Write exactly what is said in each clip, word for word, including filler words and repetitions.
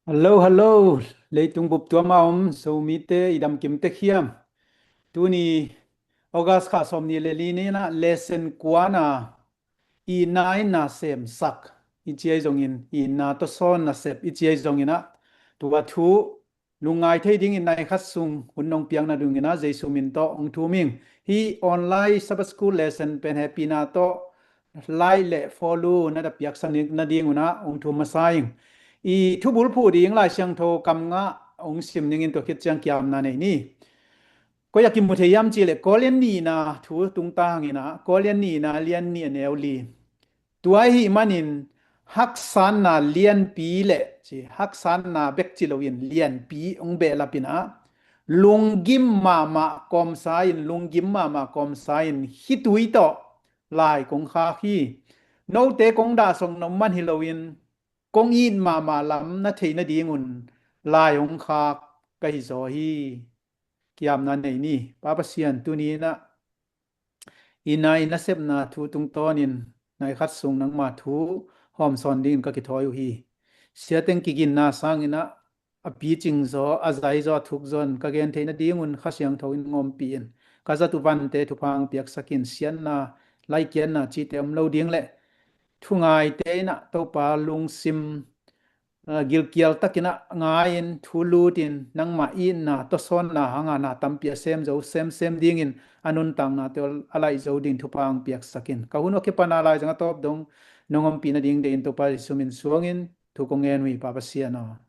Hello, hello. Leitung bup tuam a om Zomite i damkim tek hiam? Tuni August kha sawm ni le li ni-in ah lesson kuana i na in na semsak i ci ahi zongin, i na tawsawn nasep i ci ahi zongin ah, tua thu lungngai thei dingin nai khat sung hun nong piakna dingin ah Jesu min tawh hong thum ing. Hih online Sabbath School lesson pen hehpihna tawh like le follow na da piaksak nadingun ah hong thum masa ing. I thubulphuh ding Lai Siangtho kam nga hong sim ningin tua khit ciang kiamna nei ni. Koi a kimu thei hiam cih leh Korin nihna thu tungtang in ah, Korin nihna lian nih a neu li. Tua ahih manin haksatna lianpi le ci, haksatna bek ci loin lianpi hong behlap in ah, lunggim mahmah kawmsa in, lunggim mahmah kawmsa in khitui tawh lai kong khak hi. Note kong dahsawng nop man hi loin kong it mahmah lam na theih nadingun lai hong khak ka hi zaw hi. Kiamna nei ni. Pa Pasian, tuni in ah i na i nasepna thu tungtawnin nai khat sung nangma thu hawmsawn dingin ka kithawi uh hi. Siateng kiginna sangin ah a picing zaw, a zai zaw, a thuk zaw in ka gen theih nadingun Kha Siangtho in hong ompih in. Ka zat uh vante thupha hong piaksak in, siatna, laikiatna cihte om lo ding le thungaite in ah Topa lungsim, ah, gilkial takin ah ngai-in thu lutin nangmah itna tawsawnna hanga na tampi a sem zo, semsem dingin a nuntaknate a laih zo ding thupha hong piaksak in. Ka hun uh a kipan a lai zong a tawp dong nong ompih nading deih in Topa Jesu min suangin thu kong ngen uh hi, Pa Pasian aw.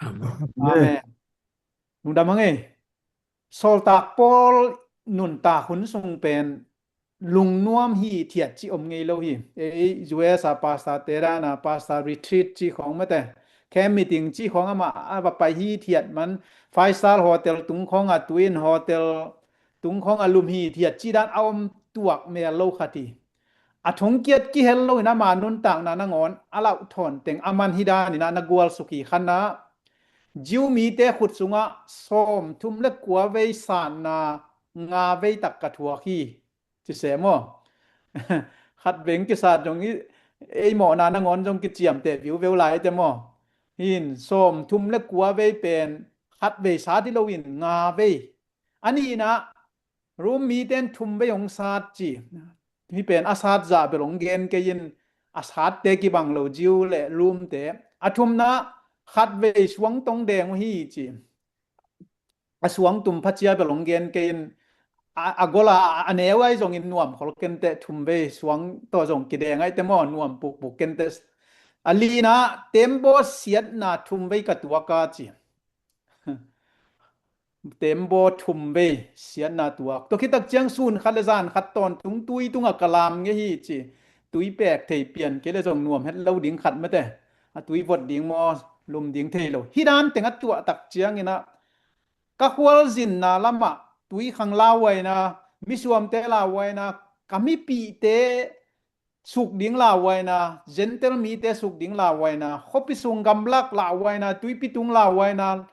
Amen. Amen. Lungdam hang ei. Sawltak Paul nuntak hun sung pen lungnuam hithiat cih om ngei lo hi. Ei U S a pastor te dan a pastor retreat cih khawng mate, camp meeting cih khawng amah a va pai hithiat man, five star hotel tung khawng a tu in, hotel tung khawng a lum hithiat cih dan a om tuak mel lo khat hi. A thongkiat kihel loin ama nuntakna nangawn a lauhthawn teng a man hi danin ah na gualsuk hi khan ah, Jew mite khut sungah sawmthum le kua vei satna nga vei tak ka thuak hi, ci se maw? Khat vei kisat zong i, ei mawhna nangawn zong kiciamteh viuveu lai te maw? Hin sawmthum le kua vei pen khat vei sat hi loin nga vei. A nihna, Rom mite in thum vei hong sat ci. Hih pen a sat zah bel hong gen kei in, a satte kibang lo, Jew le Rom te. A thumna, khat vei suang tong deng uh hi ci. A suang tum phacia bel hong gen kei in, a, a gol a, a neu ahi zongin nuam khol kenteh, thum vei suang tawh zong kideng ahi te maw, nuam pukpuk kenteh. A lina, tembaw siatna thum vei ka tuak a ci. Tembaw thum vei siatna tuak. Tua khit tak ciang sun khat le zan khat tawntung tui tungah ka lam ngei hi ci. Tui pek thei pian kei le zong nuam het lo ding khat mate. A tui vot ding maw, lum ding thei lo. Hih dan teng a tuah tak ciangin ah ka khualzinna lamah tui khang lauhuaina, misuamte lauhuaina, ka mipihte suk ding lauhuaina, Gentile mite suk ding lauhuaina, khuapi sung gamlak lauhuaina, tuipi tung lauhuaina,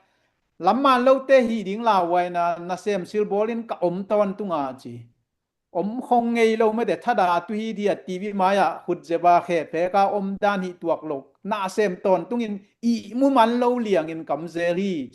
lamman lote hih ding lauhuaina nasem silbawlin ka om tawntung a ci. Om khong ngei lo mate, thada tu hi dia, T V mai-ah khut zeba khe peka om dan hih tuak lo, nasem tawntungin ihmu man lo liangin ka om zel hi.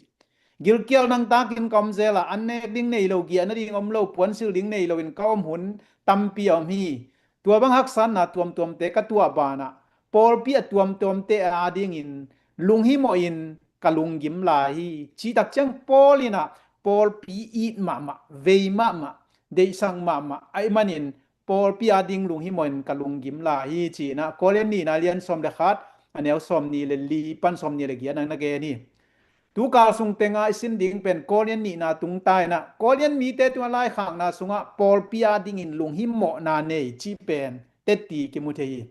Gilkial nangtakin ka om zel a, an nek ding nei lo, giahna ding om lo, puansilh ding nei loin ka om hun tampi a om hi. Tua bang haksatna tuamtuamte ka tuah banah pawlpi a tuamtuamte adingin lunghimawhin ka lunggim lai hi. Cih tak ciang Paul in ah pawlpi it mahmah, vei mahmah, deihsak mahmah ahih manin pawlpi ading lunghimawhin ka lunggim lai hi ci-in ah Korin nihna lian sawm le khat, a neu sawm ni le li pan sawm ni le giat na gen hi. Tukal sung tenga i sin ding pen Korin nihna tungta in ah, Korin mite tungah laikhakna sungah pawlpi adingin lunghimawhna nei cih pen tetti kimu thei hi.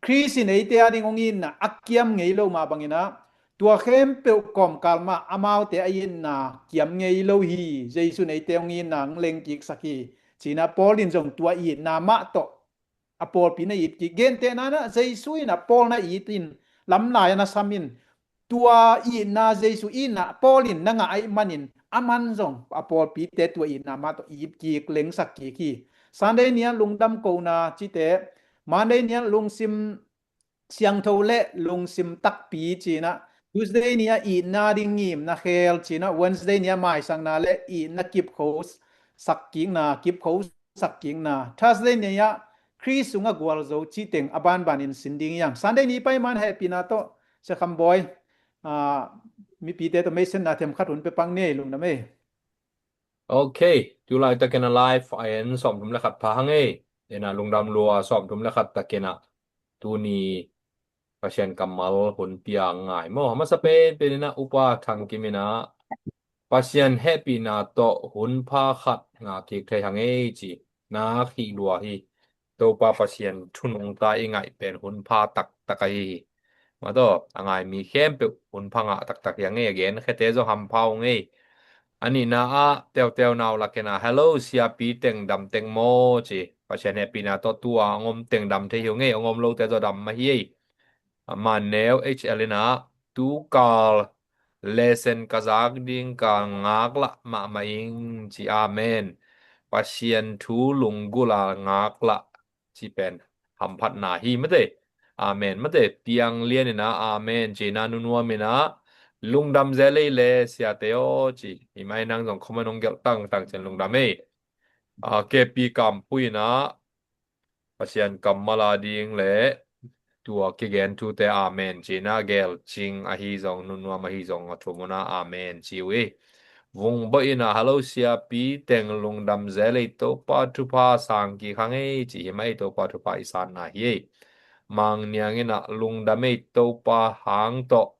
Khrist in eite ading hong itna a kiam ngei lo mah bangin ah, tua khempeuh kawmkal mah amaute a itna kiam ngei lo hi. Jesu in eite hong itna hong lengkiksak hi. Ci-in ah Paul in zong tua itna mah tawh a pawlpi na it kik. Gentehna in ah Jesu in ah Paul na it in, lamlai a na sam in, tua itna Jesu itna Paul in na ngah ahih manin aman zong a pawlpite tua itna mah tawh it kik, lengsak kik hi. Sunday ni-a lungdam kohna cihte, Monday ni-a lungsim siangtho le lungsim takpi ci-in ah Tuesday ni-ah itna ding ngimna khel cinah, Wednesday ni-ah maisakna le itna kipkho sak kikna, kipkho sak kikna, Thursday ni-ah Khrist sungah gualzo cih teng a banbanin sin ding hi hang. Sunday ni paiman hehpihna tawh Sia Kham Bawi, ah, mipite tawh meisenna themkhat hun pia pang ni ei, lungdam ei. Ok, tu laitakin a live a en sawmthum le khat pha hang ei. Ena lungdam lua, sawmthum le khat takin a tuni Pasian kammal hun pia ngai maw? A masa penpen in a Upa Thang Kim in a Pasian hehpihna tawh hun pha khat ngah kik thei hang ei ci. Nak hih lua hi. Topa Pasian thu nungta i ngaih pen hun pha taktak ahi hi. Mataw, a ngai mi khempeuh hun pha ngah taktak hi a ngei, a gen khete zong hampha uh ngei. A nihna ah teuteu nau lakin a, "Hello, siapi teng dam teng maw?" ci. Pasian hehpihna tawh tua a ngom teng dam thei hi uh ngei, a ngom lote zaw dam mah hi ei. A man neu H L in a, "Tukal lesson ka zak ding ka ngaklah mahmah ing," ci. Amen. Pasian thu lunggulh a ngaklah ci pen hamphatna hi mate. Amen mate. Piang Lian in a amen ci na, nunuam in a lungdam zel ei le siate aw ci. Hi mai nang zong comment hong gelh tangtang cin lungdam ei. A, K P Kampui in a Pasian kammal a ding le tua kigen thute amen ci na, Gelcing ahi zong, nunuam ahi zong a thum un a amen ci uh hi. Vung Bawi in a, "Hello siapi teng, lungdam zel ei, Topa thupha sang kik hang ei," ci. Hi mah ei, Topa thupha i sanna hi ei. Mang Niang in a, "Lungdam ei, Topa hang tawh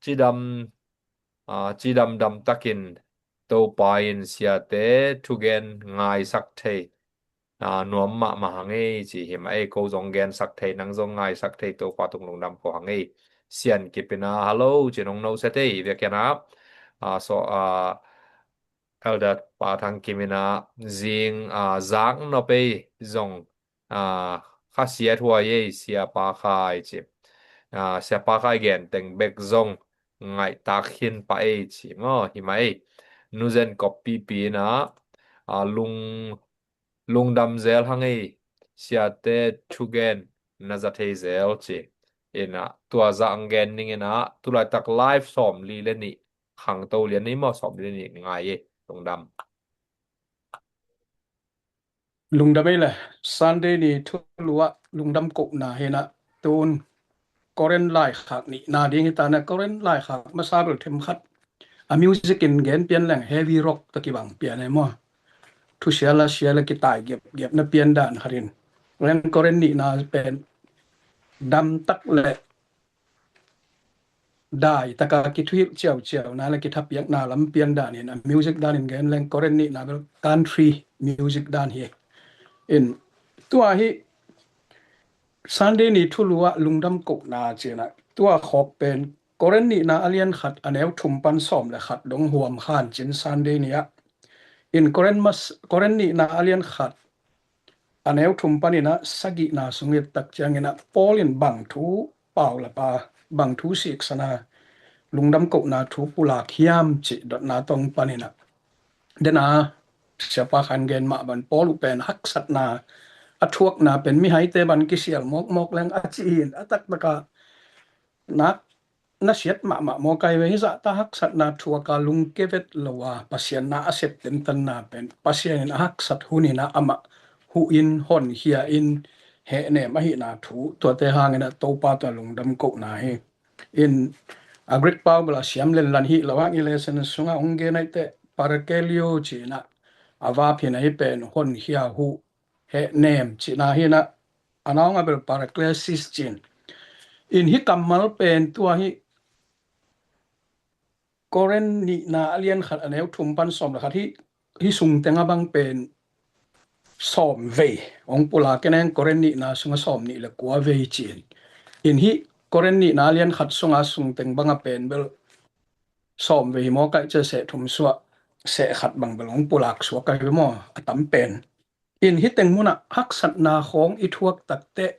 cidam, ah, cidamdam takin Topa in siate thugen ngaisak thei, ah, nuam mahmah hang ei," ci. Hi mah ei, ko zong gensak thei, nang zong ngaisak thei Topa tung lungdam ko hang ei. Sian Kip in a, "Hello," ci nong no sia thei, vek in a, ah, so, ah, Elder Pa Thang Kim in a, "Zing, ah, zak nop ei zong, ah, kha siat huai ei, Siapa Khai," ci. Ah, Siapa Khai gen teng bek zong ngaihtak khin pah ei ci maw. Hi mah ei. Nu Zen Kop Pipi in a, ah, lung lungdam zel hang ei, siate thugen na za thei zel ci. In a, tua zah ang gen ning in a, tu laitak live sawmli le nih, Khangto Lian ni maw, sawmli le nih ngai ei, lungdam. Lungdam ei le, Sunday ni thulu ah lungdam kohna hi na, tun Korin laikhak nihna ding hi ta na, Korin laikhak masa bel themkhat a music in gen pian leng heavy rock tawh kibang pian e maw. Thusia lasia le kitai gepgep na pian dan khat in. Korin nihna pen damtak le daitaka kithuhilh ciauciauna le kithapiakna lam pian dan in, a music dan in gen leng Korin nihna bel country music dan hi. In tua hi Sunday ni thulu ah lungdam kohna ci na, tua khawk pen Korin nihna a lian khat a neu thum pan sawm le khat dong huam khan cin Sunday ni ah. In Korin mas-, Korin nihna a lian khat a neu thum pan in a sagihna sung i et tak ciangin a Paul in bang thu pau la pa, bang thu siksan a, lungdam kohna thu pulak hiam cih dotna tawng pan in a. Den a, Siapa Khan gen mah ban Paul uh pen haksatna a thuakna pen mihaite ban kisial mawkmawk leng a ci hi in, a taktak a nak na siat mahmah maw kai ve. Hih zahta haksatna thuak a lungke vet lo a Pasian na a sep tentanna pen Pasian in a haksat hun in a amah huh in honkhia in hehnem ahihna thu, tuate hangin a Topa tawh lungdam kohna hi. In a Greek pau bel a siam lenlan hi lo hang, i lesson sungah hong gen aih teh parakaleo ci in a, a verb hi na, hih pen honkhia, huh, hehnem cihna hi na, a naungah bel paraklesis ci in. In hih kammal pen tua hih Korin nihna a lian khat a neu thum pan sawm le khat hih, hih sung teng a bang pen sawm vei hong pulak e neng, Korin nihna sungah sawm nih le kua vei ci in. In hih Korin nihna a lian khat sunga sung teng bang a pen bel sawm vei hi maw, kaih cia seh thum suah, seh khat bang bel hong pulak suak ahi ve maw, a tam pen. In hih teng munah haksatna khawng i thuak tak teh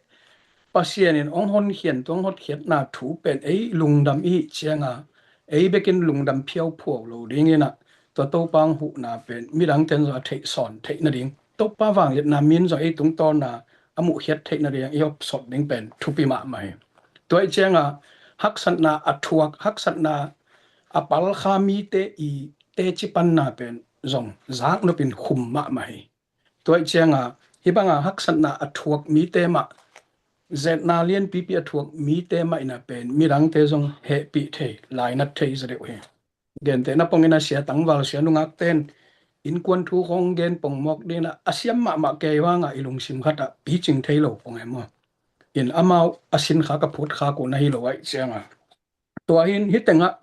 Pasian in hong honkhian, hong hotkhiatna thu pen ei lungdam i hih cianga ei bekin lungdam phiauphuau lo dingin a, tua Topa hong huhna pen midang ten zong a theih sawn theih nading, Topa vangliatna min zong ei tungtawna a muhkhiat theih nading i hopsawt ding pen thupi mahmah hi. Tua ih cianga haksatna a thuak, haksatna a palkha mite i teci panna pen zong zaknopin khum mahmah hi. Tua ih cianga hih banga haksatna a thuak mite mah, zetna lianpipi a thuak mite mah ina pen midangte zong hehpih thei, lainat thei za deuh hi. Gentehna pongin a sia tangval, sia nungakten innkuan thu khong gen pongmawk dingin a siam mahmah kei vanga i lungsim khatah picing thei lo pong e maw? In amau a sin khak a phut khak uh na hi lo ahih cianga, tua hin hih tengah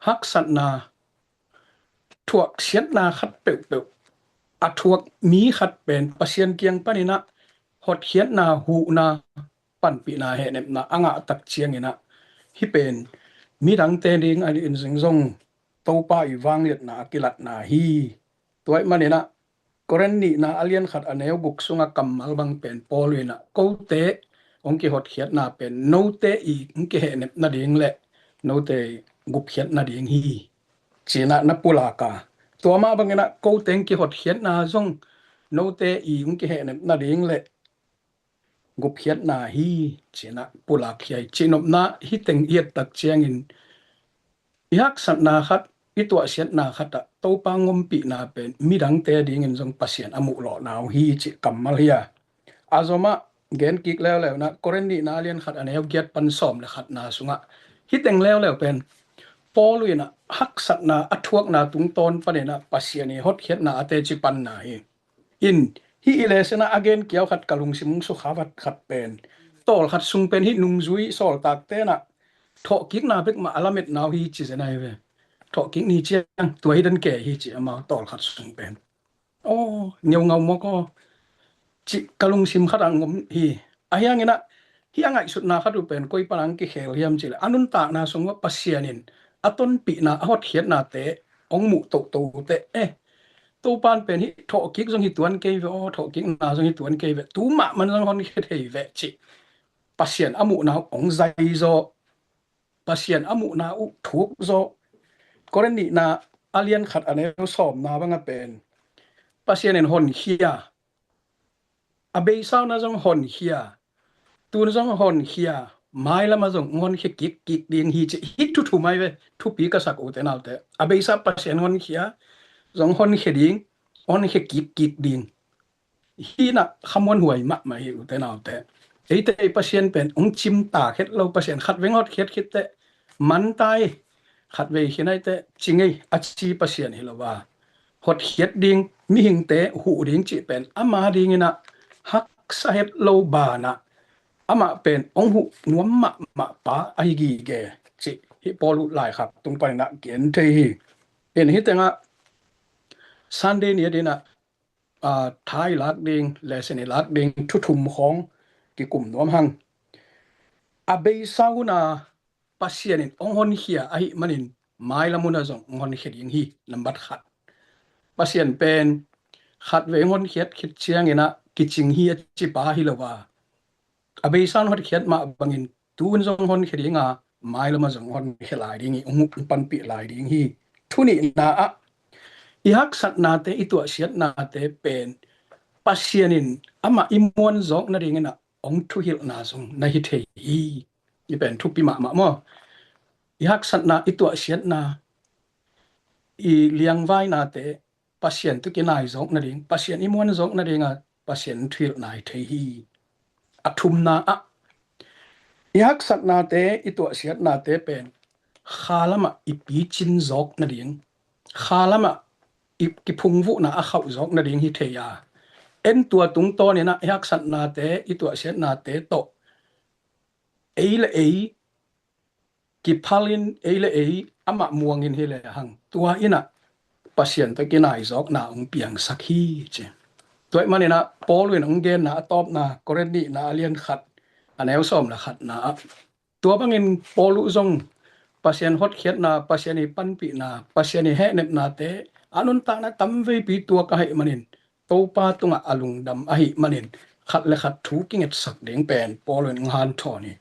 haksatna thuaksiatna khat peuhpeuh a thuak mi khat pen Pasian kiang paninah hotkhiatna, huhna, panpihna, hehnepna a ngah tak cianginah hih pen midangte ding a in zingzong Topa i vangliatna a kilatna hi. Tua ih maninah Korin nihna a lian khat a neu guk sunga kammal bang pen Paul inah kote hong kihotkhiatna pen note i hong kihehnep nading le note i gupkhiat nading hi, cinah na pulak a. Tua mah banginah kote hong kihotkhiatna zong note i hong kihehnep nading le gupkhiatna hi, cinah pulak hi. Cihnopna hih teng i et tak ciangin i haksatna khat, i tuahsiatna khatah Topa ngompihna pen midangte dingin zong Pasian a muhlawhna uh hi cih kammal hi a. A zomah gen kik leuleu inah Korin nihna a lian khat a neu giat pan sawm le khatna sungah hih teng leuleu pen Paul inah haksatna a thuakna tungtawn paninah Pasian i hotkhiatna a teci panna hi. In hih i lesson ah a gen kiau khat ka lungsim hong sukha vat khat pen, tawlkhat sung pen hih nungzui sawltak tenah thawhkikna bek mah a lametna uh hi ci zen ahi ve. Thawhkik ni ciang tua hi den ke hi ci amau tawlkhat sung pen. Aw, ngeungau mawk aw, cih ka lungsim khatah ngom hi. Ahi hanginah hih a ngaihsutna khat uh pen koi panang kikhel hiam cihleh a nuntakna sungah Pasian in a tonpihna, a hotkhiatnate hong muh tohtoh uh teh, eh, Topan pen hih thawhkik zong hi tuan kei ve aw, thawhkikna zong hi tuan kei ve, tu mahmah zong honkhia thei ve cih Pasian a muhna uh hong zai zaw, Pasian a muhna uh thuk zaw. Korin nihna a lian khat a neu sawmna banga pen Pasian in honkhia, a beisa una zong honkhia, tun zong honkhia, mailama zong honkhia kikkik ding hi cih hih thu thum ahi ve. Thupi ka sak, ute naute, a beisa Pasian honkhia, zong honkhia ding, honkhia kikkik ding. Hih inah khamuanhuai mahmah hi, ute naute. Eite i Pasian pen hong cimtak het lo, Pasian khatvei hotkhiat khit teh mantai, khatvei khin ahi teh ci ngei a ci Pasian hi lo a, hotkhiat ding, mihingte huh ding cih pen ama dinginah haksa het lo banah amah pen hong huh nuam mahmah pa ahi gige cih hih Paul uh laikhak tung paninah gen thei hi. In hih tengah Sunday ni a dinah, ah, tha i lak ding, lesson i lak ding thu thum khawng kikum nuam hang. A beisa una Pasian in hong honkhia ahih manin mailam una zong hong honkhia ding hi. Nambat khat, Pasian pen khatvei hong honkhiat khit cianginah kicing hi a cipa hi lo a, a beisa un hotkhiat mah bangin tun zong honkhia ding a, mailama zong honkhia lai ding hi, hong panpih lai ding hi. Thu nihna ah i haksatnate, i tuahsiatnate pen Pasian in amah i muan zawk nadinginah hong thuhilhna zong na hi thei hi. I pen thupi mahmah maw? I haksatna, i tuahsiatna, i liangvainate Pasian tawh kinai zawk nading, Pasian i muan zawk nadinga Pasian thuhilhna hi thei hi. A thumna ah i haksatnate, i tuahsiatnate pen khalamah i picin zawk nading, khalamah i kiphungvuhna a khauh zawk nading hi thei a. En tua tungtawninah i haksatnate, i tuahsiatnate tawh ei le ei kiphalin, ei le ei amah muangin hi lehang tua inah Pasian tawh kinai zawkna hong piangsak hi ci. Tua ih maninah Paul in hong genna a tawpna Korin nihna a lian khat a neu sawm le khatna ah tua bangin Paul uh zong Pasian hotkhiatna, Pasian i panpihna, Pasian i hehnepnate a nuntakna tamveipi tuak ahih manin Topa tungah a lungdam ahih manin khat le khat thu kingetsak ding pen Paul in hong hanthawn hi.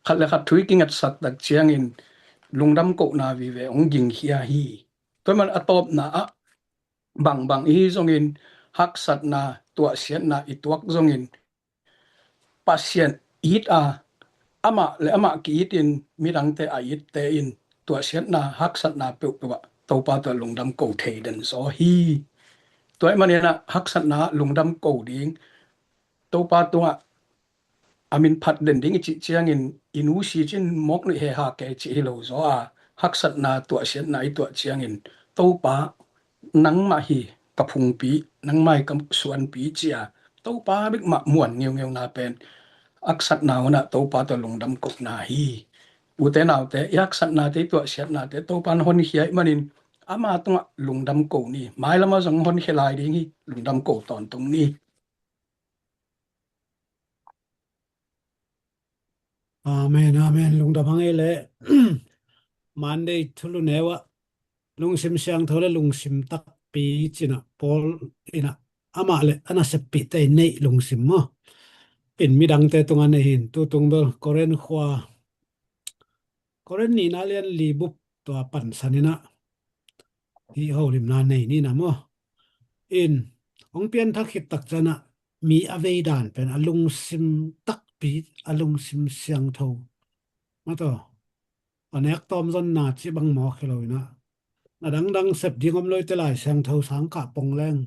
Khat le khat thu i kingetsak tak ciangin lungdam kohna vive hong gingkhia hi. Tua man a tawpna ah bangbang ihi zongin haksatna, tuahsiatna i tuak zongin Pasian it a, amah le amah ki-itin midangte a itte in tuahsiatna, haksatna peuhpeuh ah Topa tungah lungdam ko thei den zaw hi. Tua ahih manin ah haksatna lungdam ko ding, Topa tungah a min phat den ding i cih ciangin i nusia cin mawk nuih heha kei cih hi lo zaw a, haksatna tuahsiatna i tuah ciangin Topa nangmah hi ka phungpi, nangmah hi ka suanpi ci-a Topa bek mah muan ngeungeuna pen haksatna hunah Topa tawh lungdam kohna hi. Ute naute, i haksatnate, i tuahsiatnate Topa in honkhia ahih manin ama tungah lungdam ko ni. Mailam ah zong honkhia lai ding hi, lungdam ko tawntung ni. Amen, amen. Lungdam hang ei leh Monday thulu neu ah lungsim siangtho le lungsim takpi cih ah Paul in ah amah le a naseppihte i neih lungsim maw, in midangte tungah nei hi. Tutung bel Korin khua, Korin nihna lian li bup tua pansan in ah hih holimna nei ni na maw. In hong pianthak khit tak ciang ah mi a vei dan pen a lungsim takpi, a lungsim siangtho, maw taw, a nek tawm zonna cih bang mawk hi lo in ah, na dangdang sep ding om lo, i te Lai Siangtho sang kah pong leng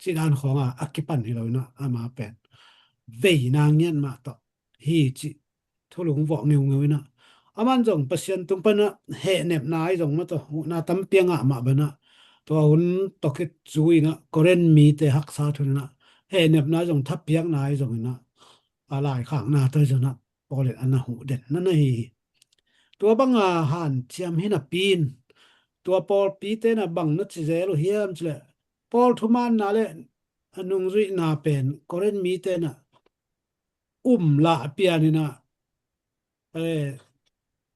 cih dan khawng a a kipan hi lo in ah, ama pen veina ngiat mah tawh hi cih thu lungvuah ngeungeu in ah, aman zong Pasian tung pan ah hehnepna ahi zong, maw taw, huhna tampi a ngah mah bang ah, tua hun tawh khit zui in ah Korin mite haksa thu in ah hehnepna zong, thapiakna ahi zong in ah, a laikhakna tawh zong ah Paul in a na huh den na na hi hi. Tua bang a hanciam hi napi in, tua pawlpite in ah bang na ci zel uh hiam cih leh, Paul thumaanna le a nungzuihna pen Korin mite in ah um lah pian in ah, eh,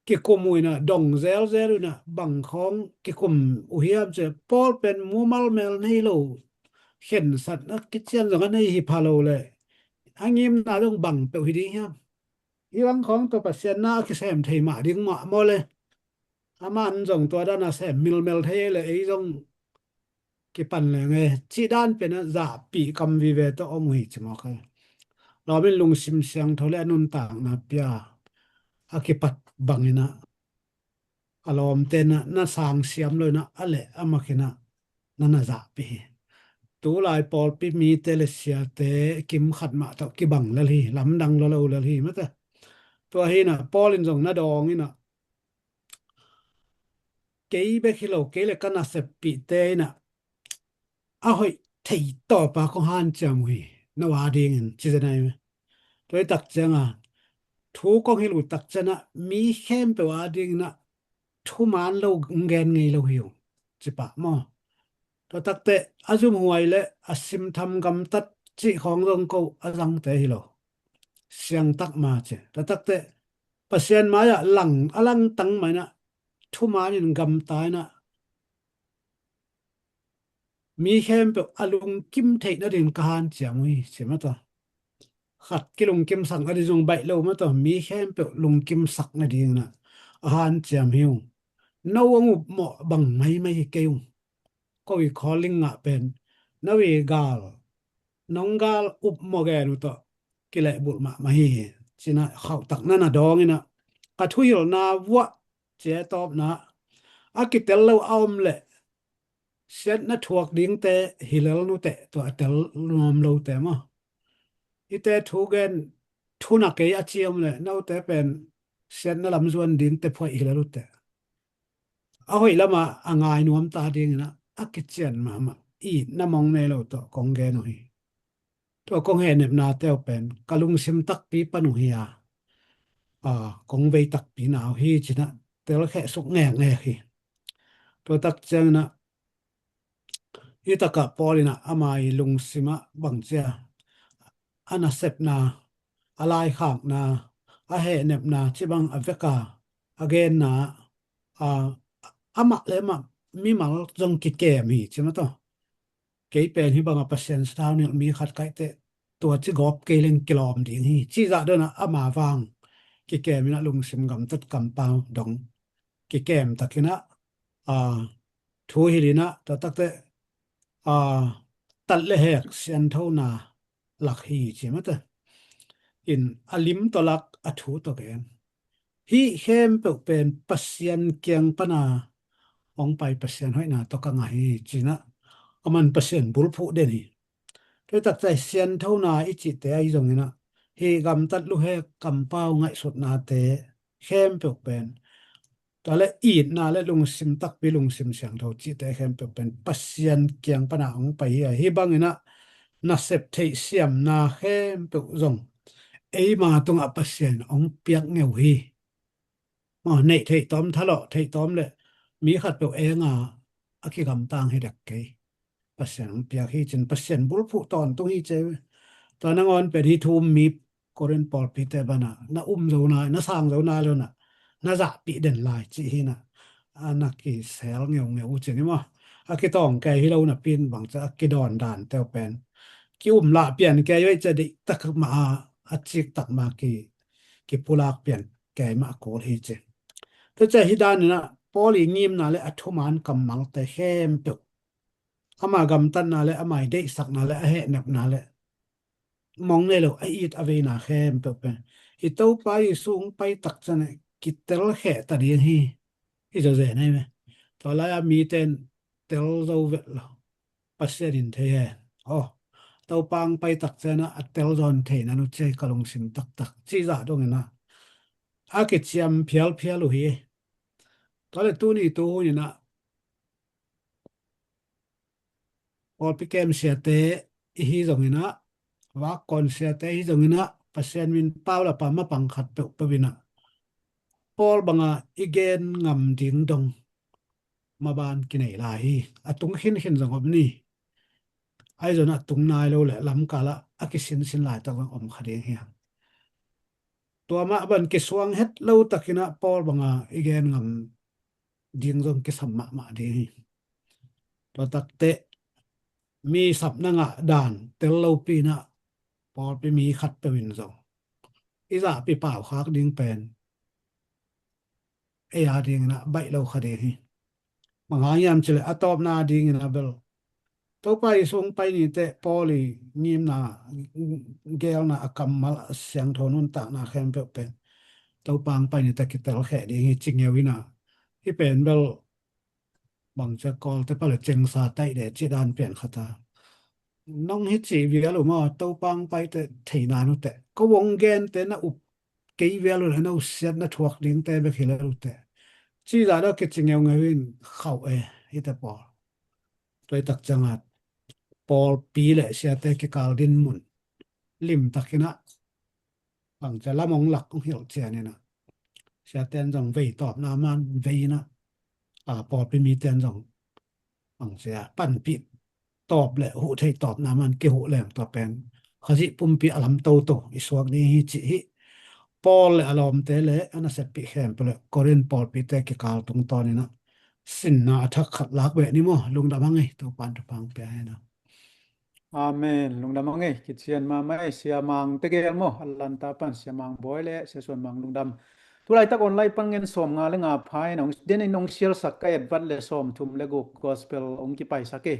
kikum uh in ah, dong zelzel uh in ah, bang khawng kikum uh hiam cih leh, Paul pen mumal mel nei lo, khensatna kician zong a nei hi pha lo leh, a ngimna zong bang peuh hi ding hiam? Hih bang khawng tawh Pasian na a kisem thei mah ding mah maw le. Aman zong tua dan a sem milmel thei leh ei zong kipan leng e, cih dan pen a zahpih kam vive tawh om uh hi ci mawk e. Lawm in lungsim siangtho le a nuntakna pia a kipat bang in ah, a lawmte in ah na sang siam lo in ah, a leh a mak in ah na na zahpih hi. Tulai pawlpi mite le siate kim khat mah tawh kibang lel hi, lamdang lo lo lel hi, maw taw. Tua hi in ah Paul in zong na dawng in ah, kei bek hi lo, kei le ka naseppihte in ah a hoih thei tawpa kong hanciam uh hi, no a dingin ci zen ahi. Tua hi tak ciang a, thu kong hilh uh tak ciang ah mi khempeuh a dingin ah thuman lo, gen ngei lo hi ung, ci pah maw. Tua takteh a zumhuai le a simtham gamtat cih khawng zong ko a zangte hi lo, siangtak ma ci. Tua takteh Pasian mai-ah lang, a langtang mah in ah thuman in gamta in ah mi khempeuh a lungkim theih nadingin ka hanciam uh hi, ci, maw taw. Khat kilungkimsak nading zong baih lo, maw taw, mi khempeuh lungkimsak nadingin ah a hanciam hi ung. No hong upmawh bang maimai hi kei ung. Ko i calling ah pen no i gal, nong gal upmawh gen uh tawh kilehbulh mahmah hi, ci in ah khauhtak na na dawng in ah, ka thuhilhna vuah, ci e, tawpna a kitel lo a om leh siatna thuak dingte hi lel nuteh, tua a tel nuam lote maw. Hihte thu gen, thu na kei a ci om leh note pen siatna lam zuan dingte phuaih hi lel uteh. A hoih lamah a ngai nuam ta dingin ah a kician mahmah, itna mong nei lo tawh kong gen uh hi. Tua kong hehnepnate uh pen ka lungsim takpi pan uh hi a, a, kong vei takpi na uh hi, ci in ah telkheh suk ngekngek hi. Tua tak ciangin ah, hih takah Paul in ah ama i lungsim ah bangci a, a nasepna, a laikhakna, a hehnepna, cih bang a vek a, a genna, a, amah le amah mimal zong kikem hi, ci, maw taw. Kei pen hih bang a Pasian sathau nilh mi khat ka hih teh, tua ci gawp kei leng kilawm ding hi, cih zah dong in ah ama vang kikem in ah lungsim gamtat kampau dong kikem takin ah, a, thu hilh in ah, tua takteh, a, tat le hek sianthona lak hi, ci, maw taw. in a lim tawh lak, a thu tawh gen. Hih khempeuh pen Pasian kiang pana hong pai, Pasian hoihna tawh ka ngah hi, ci-in ah aman Pasian bulphuh den hi. Tua hi takciang sianthona i cihte ahi zongin ah, hih gamtat luhek kampau ngaihsutnate khempeuh pen, tua le itna le lungsim takpi, lungsim siangtho cihte khempeuh pen Pasian kiang pana hong pai hi a, hih bangin ah nasep theihsiamna khempeuh zong eima tungah Pasian hong piak ngeu hi. Maw, neih theih tawm, thalawh theih tawm le mi khatpeuh enga a kigamtang hi dek kei. Pasian hong piak hi cin, Pasian bulphuh tawntung hi ci. Tua nangawn pen hih thu um mi Korin pawlpite banah na um zo nai, na sang zo nai lo na, na zahpih den lai cih hi na, a na kisel ngeungeu uh cin hi maw. A kitawng kei hi lo napi in bangci a kidawn dante uh pen ki-um lah pian kei uh hi ci a, deihtak mah a, a ciktak mah ki, kipulak pian kei mah kul hi ci. Tua ciang hih danin ah Paul i ngimna le a thuman kammalte khempeuh, ama gamtatna le ama i deihsakna le a hehnepna le mong nei lo a it a veina khempeuh pen i Topa Jesu hong pai takciang ah kitelkheh ta ding hi. I zawzen ahi ve. Tua lai-a mite in tel zo vet lo. Pasian in thei hen. Aw, Topa hong pai takciang ah a tel zaw in thei na nu ci hi ka lungsim taktak. Cih zah dongin ah a kiciam phialphial uh hi. Tua le tuni tu hun in ah pawlpi kem siate i hi zongin ah, vakkawn siate i hi zongin ah, Pasian min pau lapa mapang khatpeuh peuh in ah Paul banga i gen ngam ding dong maban kinei lai hi. A tung khinkhin zong om ni. Ahi zongin a tung nai lo le lamkal ah a kisinsin laitak zong om kha ding hi. Tua mah ban kisuang het lo takin ah Paul banga i gen ngam ding zong kisam mahmah ding hi. Tua takteh mi sapna ngah dan tel lopi in ah pawlpi mi khatpeuh in zong i zahpih paukhak ding pen ei a dingin ah baih lo kha ding hi. Bang hang hiam cih leh a tawpna dingin ah bel Topa Jesu hong pai ni teh Paul i ngimna, geelna, a kammal, a siangtho nuntakna khempeuh pen Topa hong pai ni teh kitelkheh ding hi ci ngeu in ah, hih pen bel bangci a Kawlte pau le cengsa taih de cih dan pian khat a, nong hi cih vial uh maw, Topa hong pai teh thei na nu teh, ko hong gente na up kei vial uh le na usiat na thuak dingte bek hi le uh teh, cih zah dong kici ngeungeu in khauh e, hi teh Paul. Tua hi takciang ah pawlpi le siate kikal dinmun limtakin ah bangci a lam hong lak hong hilh ciangin ah siate in zong vei tawpna man vei in ah, a, pawlpi mite in zong bangci a panpih tawp le huh theih tawpna man kihuh leng tua pen Khazih pumpi a lam toto i suak ding hi cih hi. Paul le a lawmte le a naseppih khempeuh le Korin pawlpite kikal tungtawnin ah sinna a thak khat lak beh ni maw. Lungdam hang ei, Topa in thupha hong pia hen aw. Amen. Lungdam hang ei, kician mahmah ei, Sia Mang tegel maw, Atlanta pan Sia Mang Bawi le Sia Suan Mang lungdam. Tulaitak online pan ngen sawmnga le nga pha in hong, den in hong sialsak ka etvat le sawmthum le guk gospel hong kipaisak ei.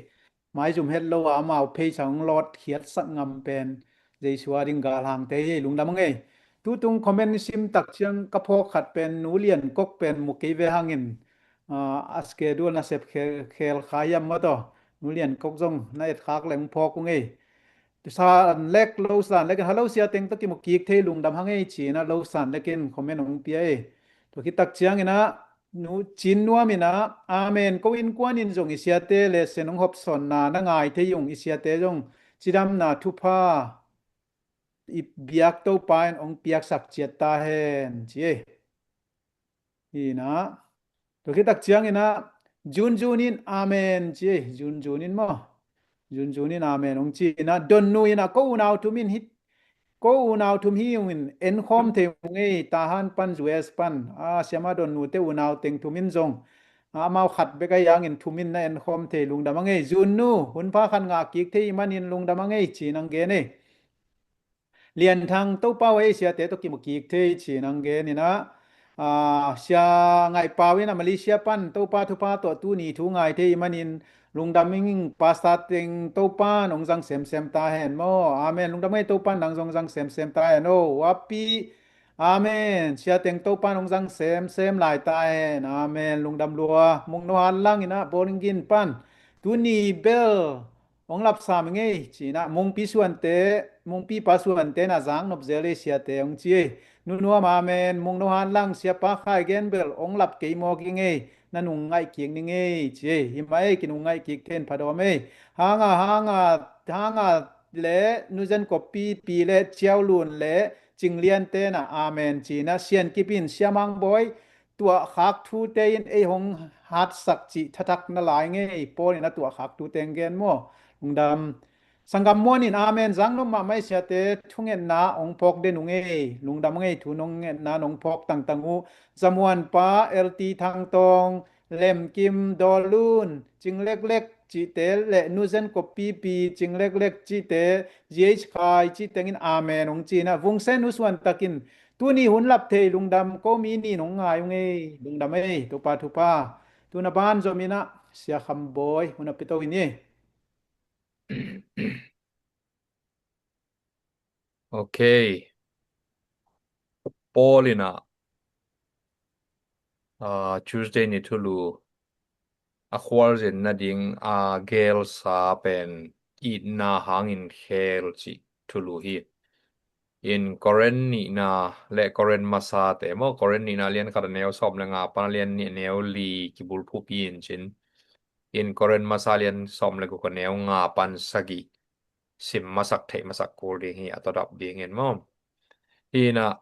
Maizum het lo a amau pheisa hong lawt khiatsak ngam pen Jesu a ding galhangte hi ei, lungdam hang ei. Tutung comment sim takciang ka phawk khat pen Nu Lian Kok pen mu kei ve hangin, ah, a schedule nasep khel, khel kha hiam maw taw. Nu Lian Kok zong na etkhak leng phawk ung ei. San lek lo, san lek in, "Hello Sia Teng, tawh kimu kik thei, lungdam hang ei," ci-in ah lo san lek in comment hong pia ei. Tua khit takciangin ah Nu Cin Nuam in ah, "Amen, ko innkuan in zong i siate le sen hong hopsawnna na ngai thei ung, i siate zong cidamna thupha i biak Topa in hong piaksak ciat ta hen," ci ei. Hi in ah, tua khit takciangin ah Jun Jun in amen ci ei, Jun Jun in maw, Jun Jun in amen hong ci in ah, Don Nu in ah, "Ko unau thum in hih, ko unau thum hi ung in enkhawm thei ung ei, Tahan pan, U S pan, a, Siama Don Nu te unau teng thum in zong, a, amau khat bek ahi hangin thum in na enkhawm thei, lungdam hang ei. Jun Nu, hun pha khat ngah kik thei manin lungdam hang ei," ci-in hong gen ei. Lian Thang, "Topa aw, ei siate tawh kimu kik thei," ci-in hong gen in ah, ah, Sia Ngaih Pau in a Malaysia pan Topa thupha tawh tuni thu ngai thei manin lungdam ing. Pastor teng Topa in hong zang semsem ta hen maw. Amen. Lungdam ing ei, Topa in nang zong zang semsem ta hen o. Api. Amen. Sia teng Topa in hong zang semsem lai ta hen. Amen. Lungdam lua. Mung No Han Lang in a Bowling Green pan tuni bel hong lapsam ing ei, ci-in a Mungpi Suante, Mungpi Pa Suante na zang nop zel ei siate hong ci ei. Nu Nuam, amen. Mung No Han Lang, Siapa Khai gen bel hong lap kei mawk ing ei, na nung ngaih kik ning ei, ci ei. Hi mah ei, kinung ngaih kik thei in pha dawm ei. Hanga, hanga, hanga le Nu Zen Kop Pi Pi le Ciau Lun le Cing Lian te na, amen, ci-in a Sian Kip in, Sia Mang Bawi, tuahkhak thute in ei hong hatsak cih thathak na lai ing ei. Paul in a tuahkhak thute hong gen maw. Lungdam. Sanggam Muan in amen zang nop mahmah ei siate, thungetna hong phawk den ung ei. Lungdam ung ei, thu nong ngetna nong phawk tangtang uh. Za Muan Pa, L T Thang Tawng, Lem Kim, Dawl Lun, Cing Lek Lek cihte le Nu Zen Kop Pi Pi, Cing Lek Lek cihte, G H Khai cih teng in amen hong ci-in a Vung Sen Nu Suan Tak in tuni hun lap thei lungdam, ko mi nih in hong ngai ung ei. Lungdam ei, Topa thupha. Tu na banzom in a Sia Kham Bawi hun a pia to hi ni. Ok. Paul in a, ah, Tuesday ni thulu a khualzin nading a gelsa pen itna hangin khel cih thulu hi. In Korin nihna le Korin masate maw, Korin nihna lian khat a neu sawm le nga pan a lian nih a neu li kibulphuh pi in cin. In Korin masa lian sawm le guk a neu nga pan sagih sim masak theih masak kul ding hi, a tawdap dingin maw. Hi in a,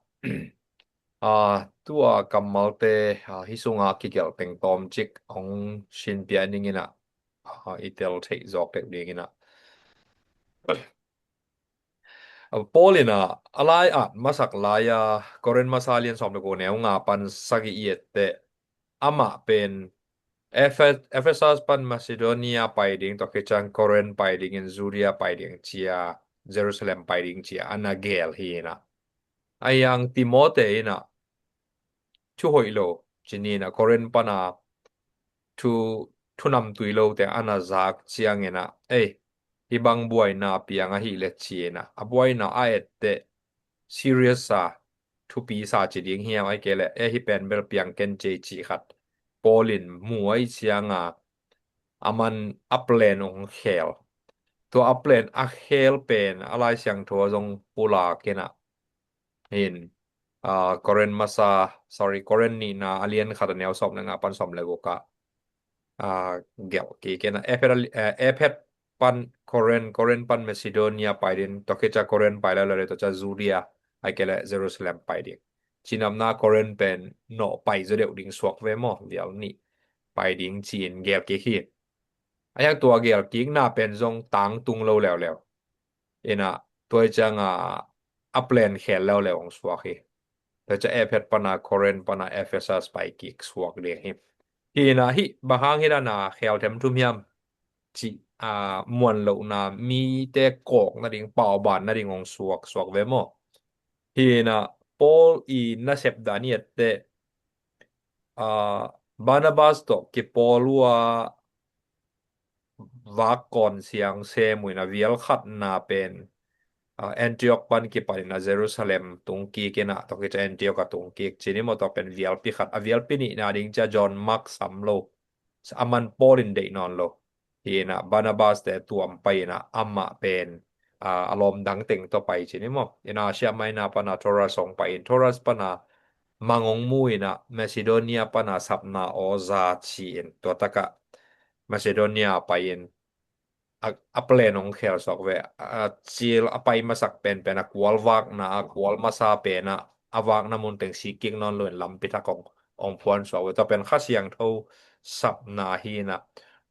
ah, tua kammalte, ah, hi sunga kigelh teng tawm cik hong sinpia ning in a, ah, i tel theih zawk tek ding in a. Ah, Paul in a, a lai at masak lai a, Korin masa lian sawm le guk a neu nga pan sagih i et teh, amah pen Ephe-, Ephesus pan Macedonia pai ding, tua khit ciang Korin pai dingin, Judea pai ding ci a, Jerusalem pai ding ci a, a na gel hi in a. Ahi hang Timote in a, thu hoih lo ci ni in a, Korin pan a thu, thu namtui lo teng a na zak ciangin a, ei, hih bang buaina piang ahih leh ci in a, a buaina a et teh serious a, thupi sa ci ding hiam, ahih kei leh, eh, hih pen bel piang ken ci ei cih khat Paul in mu ahih ciang a, aman a plan hong khel. Tua a plan a khel pen a Lai Siangtho ah zong pulak in a, in, ah, Korin masa, sorry, Korin nihna a lian khat a neu sawm le nga pan sawm le guk ah, ah, gelh kik in a, Ephet a li-, eh, Ephet pan Korin, Korin pan Macedonia pai ding, tua khit ciang Korin pai leuleu le, tua ciang Judea, ahih kei leh Jerusalem pai ding. Cinopna Korin pen nawh pai zaw deuh ding suak ve maw, vial nih pai ding ci-in gelh kik hi. Ahi hang tua gelh kikna pen zong tangtung lo leuleu in a, tua ahih ciang a, a plan khel leuleu hong suak hi. Tua ciang Ephet pan a, Korin pan a, Ephesus pai kik suak ding hi. Hi in a, hih bang hang hi dan a khel them thum hiam cih, ah, muanlohna, mite kawk nading, pauban nading hong suak, suak ve maw. Hi in a, Paul i nasep dan i et teh, ah, Barnabas tawh kipawl uh a, vak kawn siang sem uh in a, vial khatna pen, ah, Antioch pan kipan in a Jerusalem tung kik in a, tua khit ciang Antioch a tung kik ci ni maw, tua pen vialpi khat, a vialpi nihna ding ci a John Mark sam lo, aman Paul in deih nawn lo. Hi in a, Barnabas te tuam pai in a, amah pen, ah, a lawm dang teng tawh pai ci ni maw. In a, Asia Minor pan a Troas hong pai in, Troas pan a mang hong mu in a, Macedonia pan a sapna aw za ci-in, tua tak ah Macedonia pai in, a, a plan hong khel suak ve. A cil a pai masak penpen, a kual vakna, a kual masa pen a, a vakna mun teng sik kik nawn lo in lampi thak hong, hong phuan suak ve. Tua pen Kha Siangtho sapna hi in a,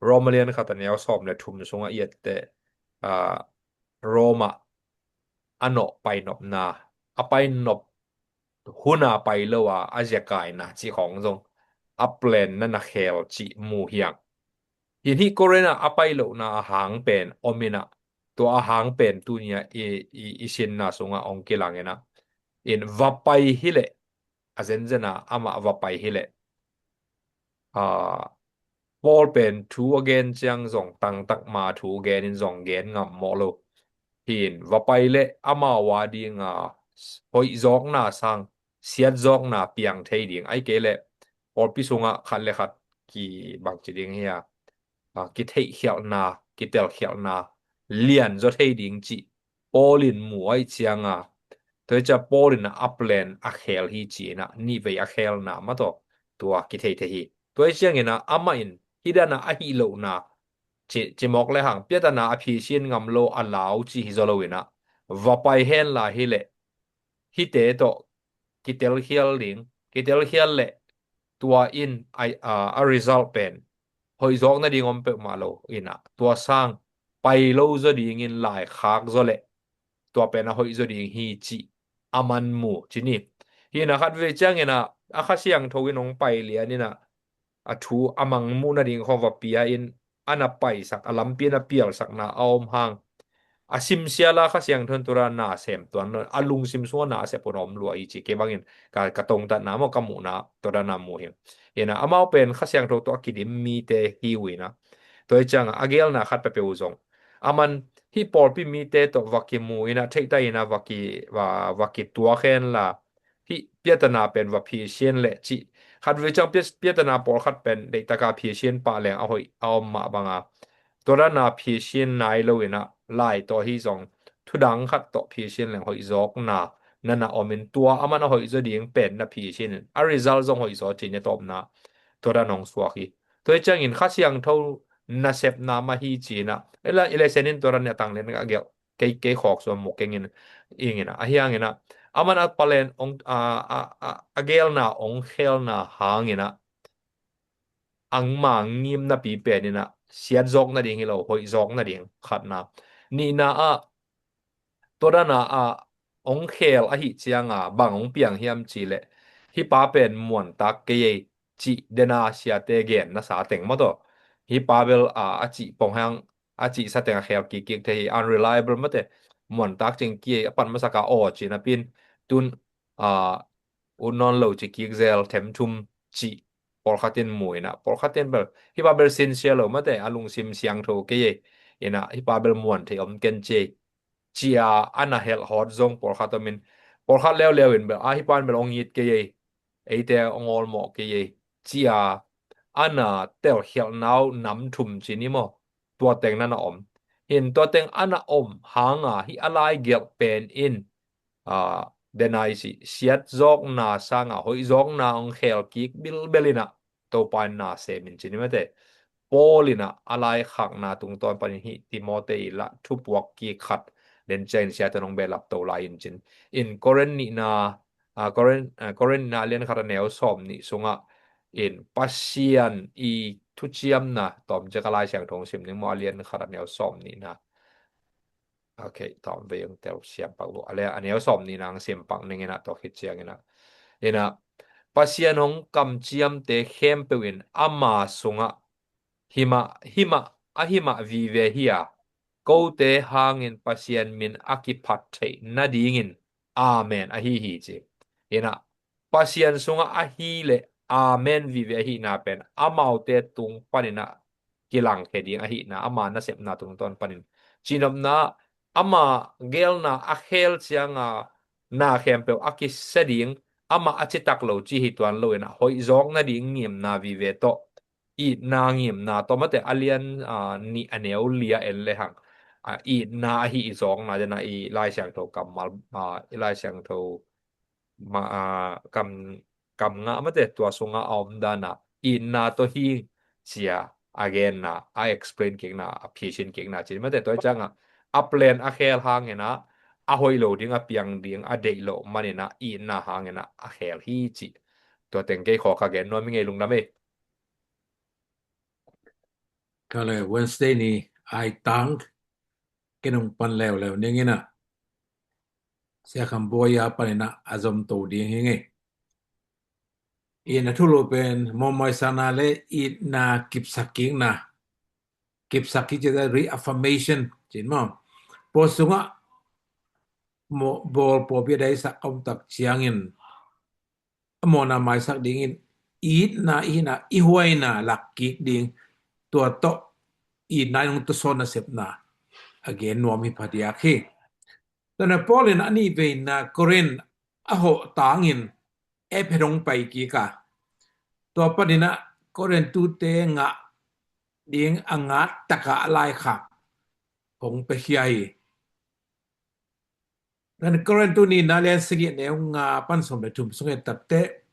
Rom a lian khat a neu sawm le thum sungah i et teh, ah, Rom ah a nawh pai nopna, a pai nop hun a pai lo a, a ziakaina cih khawng zong a plan na na khel cih mu hi hang. In hih Korin ah a pai lohna a hang pen om in a, tua a hang pen tuni a i, i, i sinna sungah hong kilang in a, in va pai hi leh a zenzen a amah va pai hileh, aa, Paul pen thu a gen ciang zong tangtak ma thu gen in zong gen ngam mawh lo. Hi in va pai leh amau a dinga hoih zawkna sang siat zawkna piang thei ding, ahih kei leh pawlpi sungah khat le khat ki bangci ding hi a, a, kitheihkhialhna, kitelkhialhna lian zaw thei ding cih Paul in mu ahih cianga, tua hi ciang Paul in a plan a khel hi ci-in a, nihvei a khelna mah tawh tua kithei thei hi. Tua hi ciangin a, amah in hih dan a ahih lohna ci, cimawk le hang piatana a phisin ngam lo a lau ci hi zaw lo in a, va pai hen la hileh hihte tawh kitelkhial ding, kitelkhial leh tua in a, a, a result pen hoih zawk nading om peuhmah lo in a, tua sang pai lo zaw dingin laikhak zaw leh tua pen a hoih zaw ding hi cih a man mu ci ni. Hi in a, khatvei ciangin a, a Kha Siangtho in hong pai lian in a, a thu a mangmuh nading khawng va pia in, a na paisak, a lampi a na pialsakna a om hang, a simsia la Kha Siangtho in tua dan a na sem tuan lo, a lungsim sungah na a sep hun a om lua hi ci, kei bangin ka, ka tongtatna maw, ka muhna tua dan a mu hi. Hi in a, amau pen Kha Siangtho tawh a kidim mite hi uh in a, tua hi cianga a gelna khat peuhpeuh uh zong, aman hih pawlpi mite tawh va kimu in a, theihta in a va ki, va, va kituak hen la, hih piatana pen va phisin leh cih. Khatvei ciang pia, piatana pawlkhat pen deihtaka phisin pah leng a hoih a om mah banga, tua dan a phisin nai lo in a, lai tawh hi zong thudang khat tawh phisin leng hoih zawkna na na om in, tua aman a hoih zaw ding pen na phisin in a result zong hoih zaw ci-in a tawpna tua dan hong suak hi. Tua hi ciangin Kha Siangtho nasepna mah hi ci-in a, i la, i Lai Siangtho in tua dan a tanglen a gelh kei, kei khawk suan mu keng in, ing in a, ahi hangin a, aman a plan hong, a, a, a, a gelna hong khelna hangin a, angmah ngimnapi pen in a, siat zawk nading hi lo, hoih zawk nading khatna. Nihna ah, tua dan a, a, hong khel ahih cianga bang hong piang hiam cih leh, hih pa pen muantak kei ei cih den a siate gen nasa teng maw tawh, hih pa bel a, a cih pong hang, a cihsa teng a khel kikkik thei hi, unreliable mate, muantak cing kei ei, a pan masak a aw ci-in a pia in, tun, a, ut nawn lo ci kik zel, them thum cih pawlkhat in mu in a, pawlkhat in bel hih pa bel sincere lo mate, a lungsim siangtho kei ei in a, hih pa bel muan thei om ken ci ei ci-a a na helhawt zong pawlkhat om in, pawlkhat leuleu in bel, a, hih pa in bel hong it kei ei, eite hong awlmawh kei ei ci-a a na telkhialhna uh nam thum ci ni maw, tua teng na na om. Hi in tua teng a na om hanga hih a lai gelh pen in, a, den a i cih, siat zawkna sanga hoih zawkna hong khel kik bilbel in a, Topa in na sem in ci ni mate. Paul in a, a laikhakna tungtawn panin hih Timote i la thupuak kik khat den ciangin siate nong behlap to lai in cin. In Korin nihna, a, Korin, a, Korin nihna lian khat a neu sawm nih sungah in Pasian i thuciamna tawm ciak a Lai Siangtho hong sim ning maw, a lian khat a neu sawm nihna. Ok, tawm vei hong tel siam pak uh. A le, a neu sawm nihna hong sim pak ning in a, tua khit ciangin a, in a, Pasian hong kamciamte khempeuh in ama sungah himah, himah, a himah vive hi a, kote hangin Pasian min a kiphat theih nadingin, Amen, ahi hi ci. In a, Pasian sungah ahi leh Amen vive ahihna pen amaute tung panin a kilangkhia ding ahihna, ama nasepna tungtawn panin. Cihnopna, ama gelna a khel cianga na khempeuh a kisia ding, amah a citak lo ci hi tuan lo in a, hoih zawk nading ngimna vive tawh, itna ngimna tawh mate, a lian, a, nih a neu li a en le hang, a, itna ahi i zawkna den a, i Lai Siangtho kammal, a, i Lai Siangtho ma, a, kam, kam ngah mate, tua sungah a om dan a, itna tawh hi ci-a a genna, a explain kikna, a phisin kikna ci mate, tua hi cianga a plan a khel hangin a, a hoih lo ding, a piang ding a deih loh manin a, itna hangin a, a khel hi ci. Tua teng kei khawk ka gen nuam hi ing ei, lungdam ei. Ka le Wednesday ni ai tang, ken hong pan leuleu ning in a, Sia Kham Bawi a panin a, a zom to ding hi ing ei. In a thulu pen mawmaisakna le itna kipsak kikna. Kipsak kik ci a reaffirmation cin maw. Pawl sungah maw, bawl pawlpi a daisak a om tak ciangin a mawhna maisak dingin itna ihina i huaina lakkik ding, tua tawh itna in hong tuasawn nasepna a gen nuam hi phadiak hi. Tua na Paul in a nihveina Korin a hawh tangin Ephet hong pai kik a, tua paninah Korin tute ngah ding a ngat taka a laikhak hong pekhia hi. Kan Korin tu nihna lian sagih neu nga pan sawm le thum sung et takteh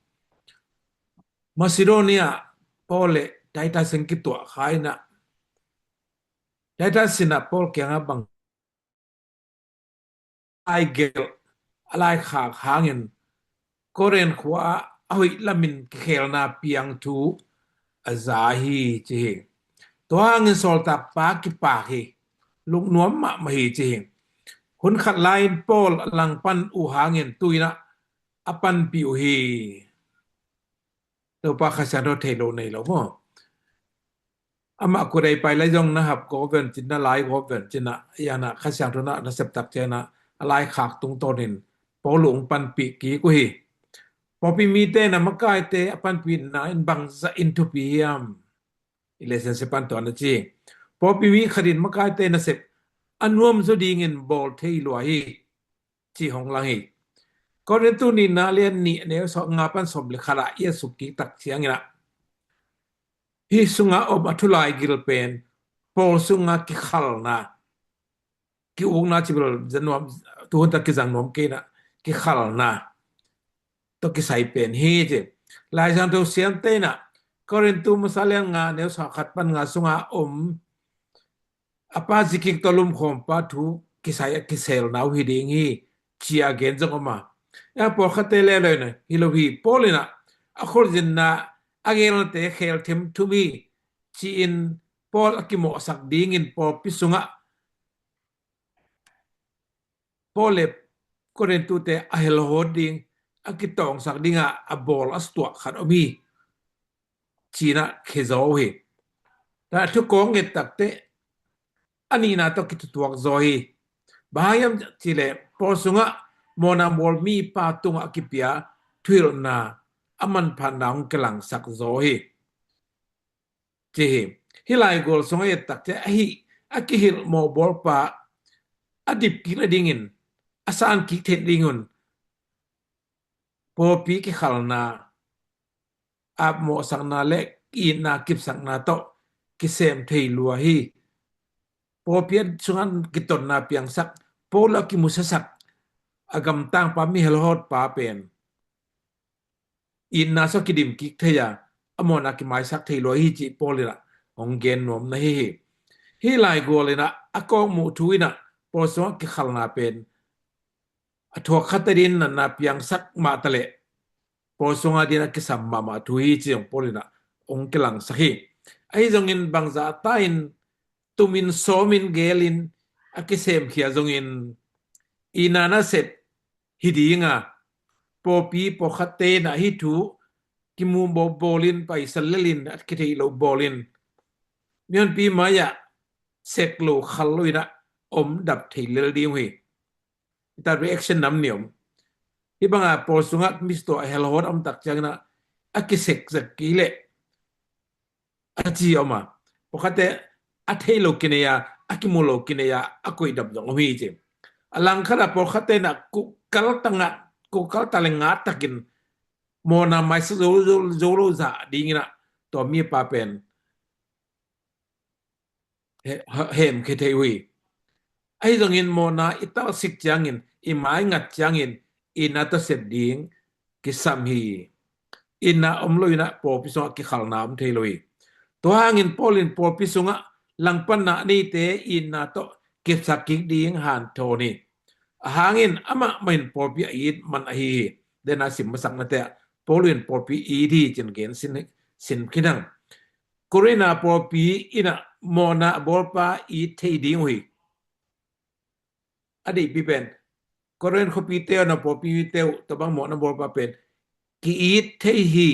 Macedonia Paul le Titus in kituah kha inah, Titus sinah Paul kiangah bang ai gelh a laikhak hangin Korin khua ah a hoih lamin kikhelna piang thu a za hi ci hi. Tua hangin sawltakpa kipak hi, lungnuam mahmah hi ci hi. Hun khat lai-in Paul a langpan uh hangin tuinah a panpih uh hi. Topa Kha Siangtho thei lo nei lo maw? Amah kudei pai lai zong na hap gawp ven cin, na lai gawp ven cin ah, ianah Kha Siangtho na na septak cianah a laikhak tungtawnin Paul hong panpih kik uh hi. Pawlpi mite na makaite a panpihna in bangzah in thupi hiam? I lesen sepan tuan a ci. Pawlpi mi khatin makaite nasep a nuam zaw dingin bawl thei lua hi ci hong lang hi. Korin tu nihna lian nih neu sawm nga pan sawm le khat ah i a suk kik tak cianginah hih sunga om a thulaigil pen Paul sunga kikhalna, ki-ukna ci bel zang nuam, tuhun tak kizang nuam kei inah kikhalna tawh kisai pen hi ci. Lai Siangtho siamte inah Korin tu masa lian nga neu sawm khat pan nga sunga om a pa zikik tawh lumkhawmpa thu kisai a kiselna uh hi ding hi ci a gen zong om a. A pawlkhatte leuleu inah hi lo hi. Paul inah a khualzinna a gelnate khelthem thum hi ci-in Paul a kimawhsak dingin pawlpi sungah Paul le Korin tute a helhawt ding, a kitawngsak dinga a bawl a sutuah khat om hi. Cinah khia zaw uh hi. Tua thu kong nget takteh a nihna tawh kitutuak zaw hi. Bang hang hiam cileh Paul sungah mawhna bawl mipa tungah a kipia thuhilhna a manphatna hong kilangsak zaw hi. Ci hi. Hih laigual sungah i et tak ciah ahi a kihilh mawh bawlpa a dip kik nadingin, a san kik theih nadingun pawlpi kikhalna, apmawhsakna le itna kipsakna tawh kisem thei lua hi. Pawlpi a sungah kitotna piangsak, Paul a kimusasak a gamtangpa, mi helhawtpa pen itna sawh kidim kik thei a, a mawhna kimaisak thei lua hi cih Paul inah hong gen nuam na hi hi. Hih laigual inah a kawkmuh thu inah Paul sungah kikhalna pen a thuak khat adin natna piangsak mah taleh Paul sungah din a kisam mahmah thu hi ci zong Paul inah hong kilangsak hi. Ahi zongin bangzah ta in tumin sawmin gelin a kisemkhia zongin itna nasep hi dinga, pawlpi pawlkhatte inah hih thu kimu bawl, bawlin paisa lelin a kitheih loh bawlin mihonpi mai-ah sek lo khal lo inah om dap thei lel ding uh hi. Hita reaction nam ni om. Hih banga Paul sungah mistawh a helhawt a om tak cianginah a kiseksak kei leh a ci om a, pawlkhatte a thei lo kinei a, a kimu lo kinei a, a koihdap zong om hi ci. A langkhat a pawlkhatte inah kuhkal tangah, kuhkal ta le ngat takin mawhna maisak zo, zo, zo lo zah dinginah tua mipa pen he-, he-, hemkhia thei uh hi. Ahi zongin mawhna i talsik ciangin, i maingat ciangin itna tawh sep ding kisam hi. Itna om lo inah pawlpi sungah kikhalna om thei lo hi. Tua hangin Paul in pawlpi sungah langpanna a neite itna tawh kipsak kik ding hanthawn hi. A hangin amah mah in pawlpi a it man ahi hi. Dena sim masaknate ah Paul in pawlpi it hi cin gen sin, sin khin hang. Korinth pawlpi inah mawhna a bawlpa it thei ding uh hi. A deihpi pen Korinth khuapite uh na pawlpi mite uh tua bang mawhna bawlpa pen ki-it thei hi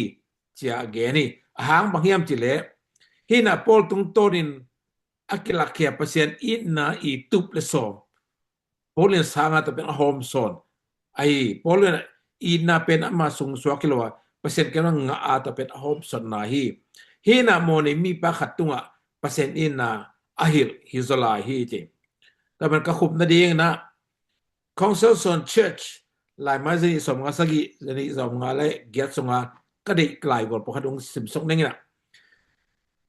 ci a gen hi. A hang bang hiam cileh hih inah Paul tungtawnin a kilakkhia Pasian itna i tup le sawm Paul in sanga tua pen a hawm sawn ahi. Paul in itna pen ama sung suak hi lo a, Pasian kiang ngah a, tua pen a hawmsawnna hi. Hih in ah mawhnei mipa khat tungah Pasian itna a hilh hi zaw lai hi ci. Tua pen ka khupna ding in ah Council Zone Church, Laimai zanih sawmnga sagih, zanih sawmnga le giat sunga ka deih lai gual pawlkhat hong simsuk ning in ah.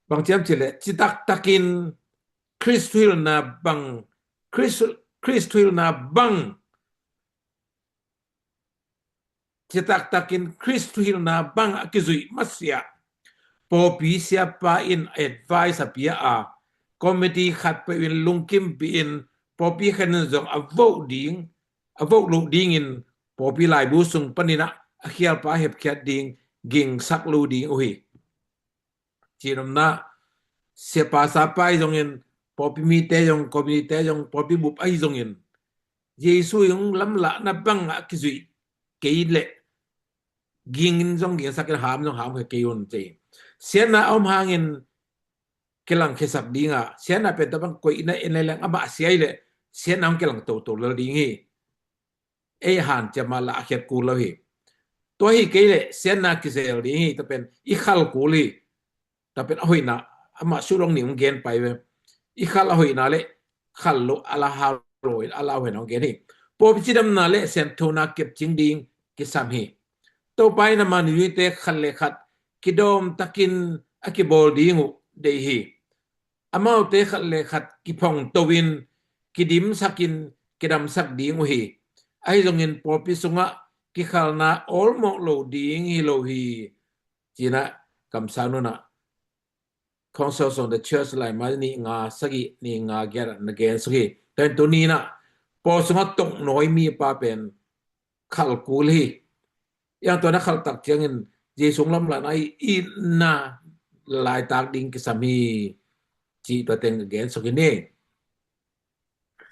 Bang ci hiam cih leh, citak takin Khrist thuhilhna bang, Khrist, Khrist thuhilhna bang, citak takin Khrist thuhilhna bang a kizuih masiah pawlpi siapa in advice a pia a, committee khat peuh in lungkimpih in, pawlpi khat in zong a vote ding, a vote loh dingin pawlpi laibu sung panin ah a khialpa hepkhiat ding gingsak lo ding uh hi. Ci-in omna, siapa sapa ahi zongin, pawlpi mite zong, committee te zong, pawlpi bup ahi zongin, Jesu in hong lamlahna bang a kizuih kei leh, ging in zong gingsak in, ham zong ham kei un ci. Siatna a om hangin kilangkhiasak ding a, siatna pen tua bang koih in a en leleng amah a sia hi leh, siatna hong kilang toto lel ding hi. Ei hanciam a lah a khiat kul lo hi. Tua hi kei leh siatna kizel ding hi, tua pen i khal kul hi. Tua pen a hoihna, amah sulong ning hong gen pai ve. I khal a hoihna le khal loh a la hau lo in a la hoihna hong gen hi. Pawlpi cidamna le sianthona kepcing ding kisam hi. Topa in ama nunite khat le khat kidawm takin a kibawl ding uh deih hi. Amaute khat le khat kiphongto in, kidimsak in, kidamsak ding uh hi. Ahi zongin pawlpi sungah kikhalna awlmawh lo ding hi lo hi. Ci-in ah kamsang nunah Council of the Church Laimai nih nga sagih, nih nga giat ah na gen suk hi. Tua in tuni in ah pawl sungah toknawi mipa pen khal kul hi. Yang tua na khal tak ciangin Jesu lamlahna i itna laitak ding kisam hi. Cih tua teng ka gen suk hi ni.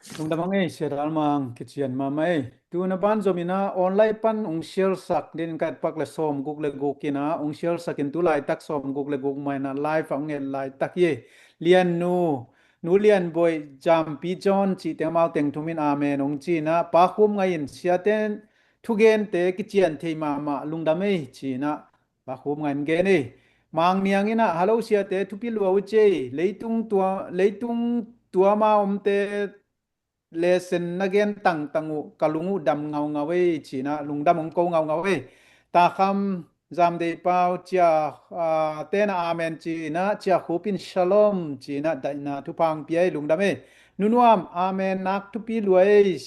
Lungdam ang ei, Sia Dal Mang, kician mahmah ei. Tu na ban zom in ah online pan ung share sak ding ka et pak le sawm guk le guk in ah ung share sak in, tu laitak sawm guk le guk mah in ah live ah ung et laitak hi. Lian Nu, Nu Lian Bawi, Jampi John cihte amau teng thum in amen ung ci in ah, Pa Khum Ngai in siate thugente kician thei mahmah, lungdam ei ci in ah Pa Khum Ngai in gen ei. Mang Niang in ah, hello siate, thupi lua uh ci ei, leitung tua, leitung tuam a omte lesson na gen tangtang uh ka lung uh dam ngaungau ei ci in ah lungdam ung ko ngaungau ei. Ta Kham, Zam Dei Pau, Cia, ah, te in ah amen ci in ah, Cia Khup in shalom ci in ah daihna thupha ung pia ei, lungdam ei. Nu Nuam, amen nak thupi lua ei.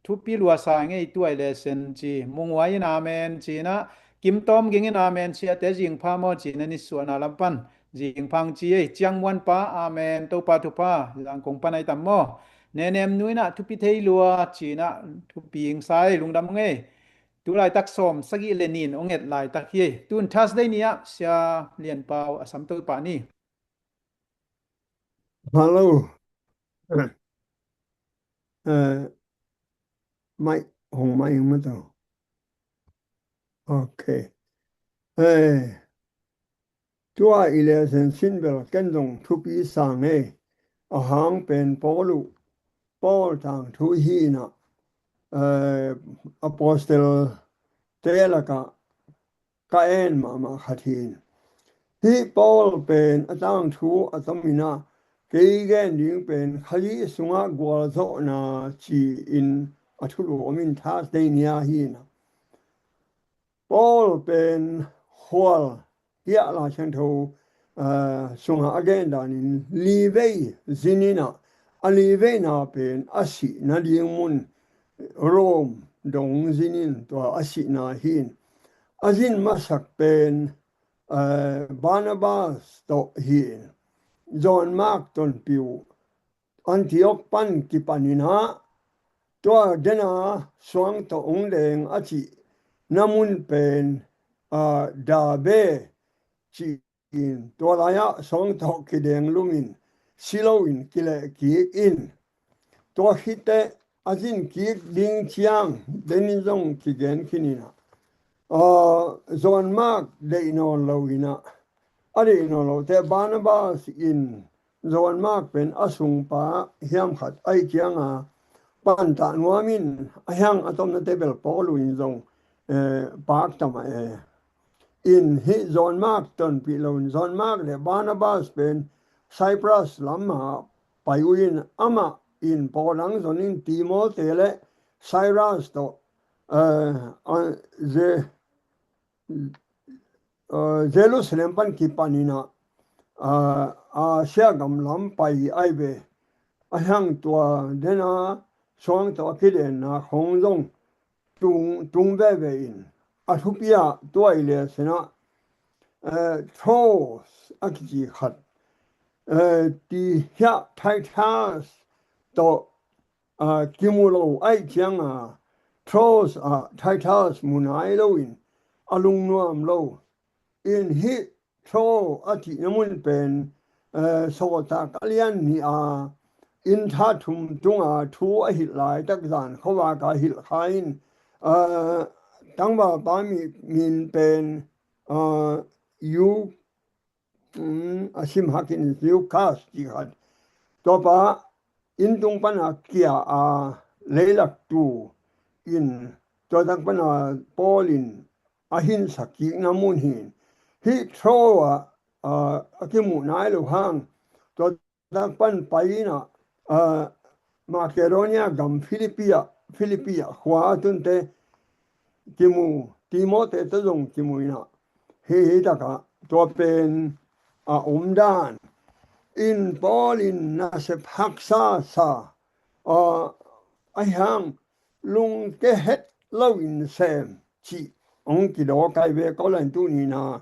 Thupi lua sa ing ei tuai lesson ci. Mung Huai in amen ci in ah, Kim Tawm Ging in amen, siate zing pha maw ci in ah, nisuahna lam pan zing pha ung ci ei. Ciang Muan Pa, amen, Topa thupha, Zangkong pan ahi tam maw. Ne Nem Nu in ah thupi thei lua ci in ah thupi ing sa ei, lungdam ung ei. Tu laitak sawm sagih le nih in ung et laitak hi ei. Tun Thursday ni ah Sia Lian Pau a sam to pah ni. Hello. Eh, mai, hong mai ing maw tawh. Ok. Eh, tua i lesson sin bel ken zong thupi sa ing ei. A hang pen Paul uh, Paul tangthu hi in ah, eh, apostle te lakah ka en mahmah khat hi in. Hih Paul pen a tangthu a tom in ah, kei gen ding pen Khrih sungah gualzawhna ci-in a thulu om in, Thursday ni a hi in ah. Paul pen khual hiah Lai Siangtho, ah, sungah a gen danin livei zin in ah, a liveina pen a sihna ding mun Rome dong zin in, tua a sihna hi in. A zin masak pen, eh, Barnabas tawh hi in. John Mark tonpih uh Antioch pan kipan in ah, tua dena suang tawh ung deng a cihna mun pen, ah, Derbe cih in, tua lai-ah suang tawh kideng lum in, si lo in kileh kik in. Tua khit teh a zin kik ding ciang, denin zong kigen khin in ah, ah, John Mark deih nawn lo in ah, a deih nawn lo teh Barnabas in John Mark pen a sungpa hiam khat ahih ciangin pantah nuam in, a hiang a tomna teh bel Paul in zong, eh, pak ta mah e. in hih John Mark tonpih lo in John Mark le Barnabas pen Cyprus lamah pai uh in amah in Paul ang zon in Timote le Silas tawh, eh, a, Je-, eh, Jerusalem pan kipan in ah, ah, Asia gam lam pai ai ve. A hiang tua dena suang tawh a kidenna khong zong tung, tung veve in a thupi ah tua i le sena, eh, Troas a kici khat, eh, ti hiah Titus tawh, ah, kimu lo ai cianga Troas ah Titus mu nai lo in a lungnuam lo in hih Troas a cihna mun pen, eh, Sawltak a lian nih a inn tha thum tunga thu a hilh laitak zan khuavak a hilh kha in, eh, tangvalpa mi, min pen, eh, Yu-, um, a sim hakin Lukas ti khat. Tuapa inn tung pana kia a leilak tu in tua tak pana Paul in a hinsak kikna mun hin. Hih Troas ah, ah, a kimuh nai lo hang. Tua tak pan pai in ah, ah, Macedonia gam Philippi ah, Philippi ah khua a tunte kimu, Timote tawh zong kimu in ah. Hih, hih takah tua pen a om dan in Paul in nasep haksa sa, ah, a hiang lungke het lo in sem cih hong kidawk ai ve Korin tu nihna,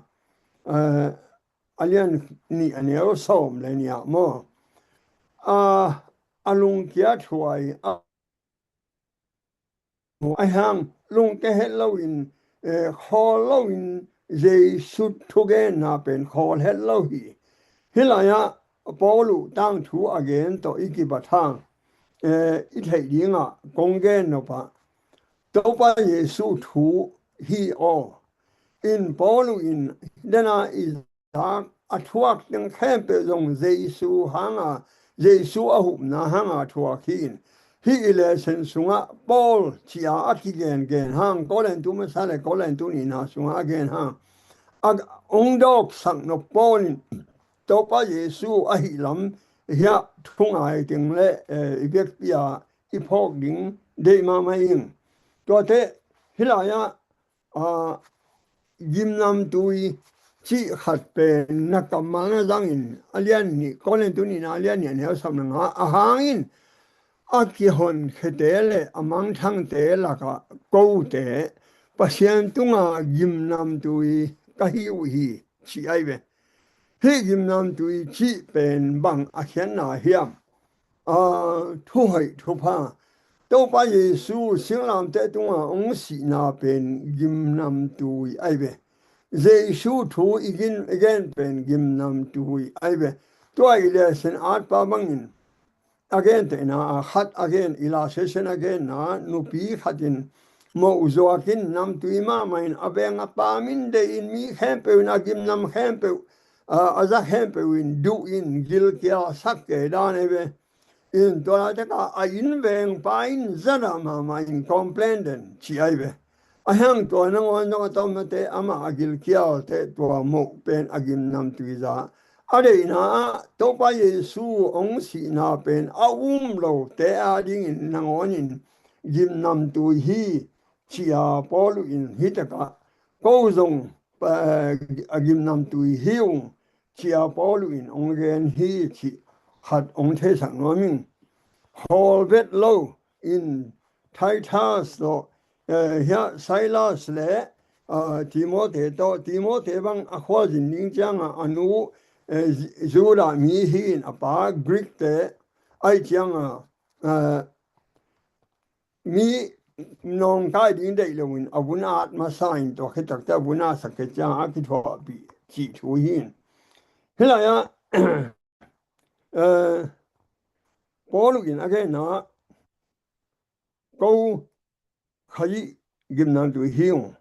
eh, a lian nih a neu sawm le nih ah maw. A, a lungkia thuai a, a hiang lungke het lo in, eh, khawl lo in Jesu thugenna pen khawl het lo hi. Hih lai-ah Paul uh tangthu a gen tawh i kibat hang, eh, i theih dingah kong gen nopah Topa Jesu thu hi aw. In Paul uh in dena i zak a thuak teng khempeuh zong Jesu hanga, Jesu a hupna hanga thuak hi in. Hih i lesson sungah Paul cia a kigengen hang, Korin tu masa le Korin tu nihna sungah a gen hang a hong dawksak nop Paul in Topa Jesu ahi lam hiah thungai teng le, eh, i vekpi-a i phawk ding deih mahmah ing. Tuate hih lai-ah, ah, gimnamtui cih khat pen na kammal na zangin a lian nih, Korin tu nihna a lian nih a neu sawm le nga a hangin a kihonkhete le a mangthangte lakah kote Pasian tunga gimnamtui ka hi uh hi, ci ai ve. Hih gimnamtui cih pen bang a khiatna hiam? Ah, thuhoih thupha. Topa Jesu singlamteh tunga hong sihna pen gimnamtui ai ve. Jesu thu i gin, i gen pen gimnamtui ai ve. Tua i lesson atpa bangin a gentehna a khat a gen, i la sesen a genna nupi khatin moh zuakin namtui mahmah in a veng a pam in deih in mi khempeuh in a gimnam khempeuh, a, a za khempeuh in duh in gilkial sak kei dan ei ve. In tua laitakah a inn vengpa in zadah mahmah in complain den ci ai ve. A hiang tua nangawn zong a tomnate amah a gilkialte tua moh pen a gimnamtui za a deihna ah Topa Jesu hong sihna pen a um lote a dingin nangawn in gimnamtui hi, ci-a Paul in hih takah ko zong, eh, a gimnamtui hi ung, ci-a Paul in hong gen hi cih khat hong theisak nuam ing. Khawl vet lo in Titus tawh, eh, hiah Silas le, ah, Timote tawh, Timote bang a khualzin ding ciangah a nu, eh, Ju-, Judah mi hi in a pa Greek te ai ciangah, eh, mi nawngkai ding deih loin a vun at masa in tua khit takte a vun atsak khit ciangah a kithuahpih cih thu hi in. Hih lai-ah, eh, Paul in a genna ko Khazih gimnamtui hi ung.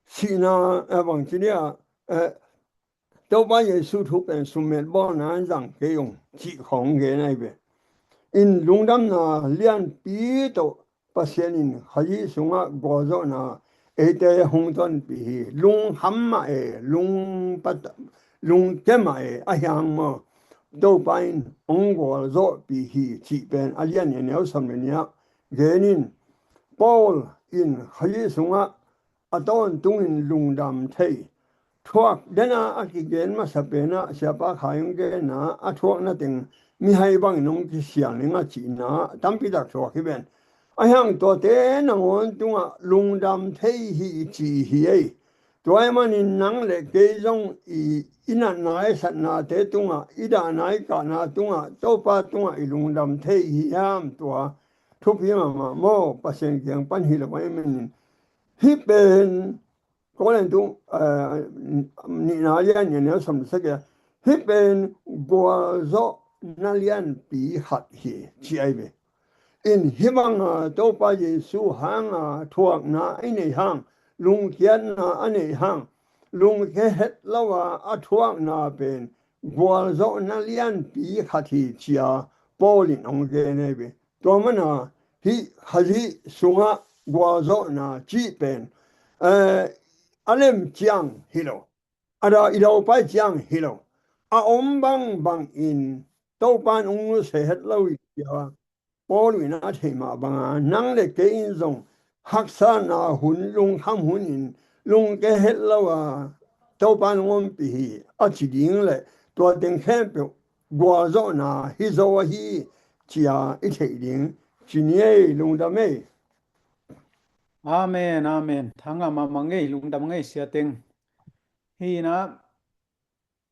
Sihna, eh, bangci dia, eh, Topa Jesu thu pen summet bawlna in zang kei ung cih khawng gen ai ve. In lungdamna lianpi tawh Pasian in Khazih sungah gualzawhna eite hong tonpih hi. Lungkham mah e, lungpat, lungke mah e, ahi hang maw, Topa in hong gualzawhpih hi cih pen a lian nih a neu sawm le nih ah gen in. Paul in Khazih sungah a tawntungin lungdam thei thuak dena a kigen masa penah Siapa Khai hong genna a thuakna teng mihai bangin hong kisial ning a cihna tampi tak thuak hi ven. Ahi hang tuate nangawn tungah lungdam thei hi ci hi ei. Tua ahih manin nang le kei zong i, i natna i satnate tungah, i dahna i kahna tungah, Topa tungah i lungdam thei hi hiam, tua thupi mahmah maw, Pasian kiang pan hi lo ahih manin. Hih pen Korin tu, eh, nihna lian nih a neu sawm le sagih ah, hih pen gualzawhna lianpi khat hi ci ahi ve. In hih banga Topa Jesu hanga thuakna i neih hang, lungkiatna a neih hang, lungkia het lo a a thuakna pen gualzawhna lianpi khat hi ci-a Paul in hong gen ahi ve. Tua mana hih Khazih sungah gualzawhna cih pen, eh, a lem ciang hi lo, a da i daupai ciang hi lo, a om bangbangin Topa in hong nusia het lo hi, cia Paul in a theih mah banga nang le kei in zong haksatna hun, lungkham hunin lungkia het lo a Topa in hong ompih hi a ci ding le tua teng khempeuh gualzawhna hi zo ahi ci-a i theih ding ci ni ei, lungdam ei. Amen, amen. Thangah mahmah ngei, lungdam ngei sia teng. Hi na,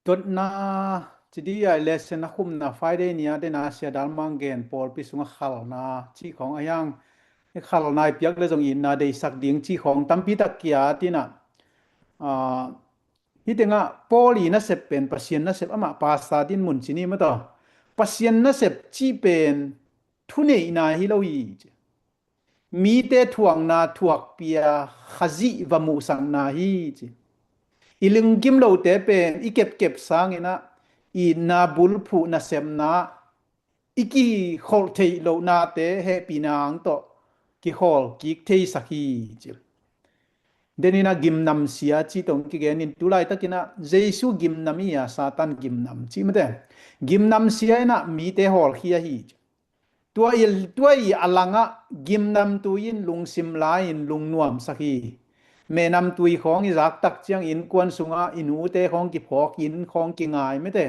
dotna ci di a lesson a khumna Friday ni-a dena sia dalmang gen pawlpi sungah khalna cih khawng a hiang, khalna i piak le zong itna deisak ding cih khawng tampi tak kia tina. Hih tengah Paul i nasep pen Pasian nasep amah pasta din mun ci ni mataw. Pasian nasep cih pen thuneihna hi lo hi ci. Mite thuakna thuakpia Khazih va muhsakna hi ci. I lunggim lote pen i kepkep sanginah itna bulphuh nasepna i kikholh theih lohnate hehpihna ang tawh kikhawl kik theisak hi ci. Deninah gimnamsia cih tawh kigenin tulaitakinah Jesu gimnam i a Satan gimnam cih mate. Gimnamsia inah mite hawlkhia hi ci. Tua i, tua i a langah gimnamtui in lungsim lai-in lungnuamsak hi. Mehnamtui khawng i zaktak ciang innkuan sungah i nute khawng kiphawk, inn khawng kingai mate.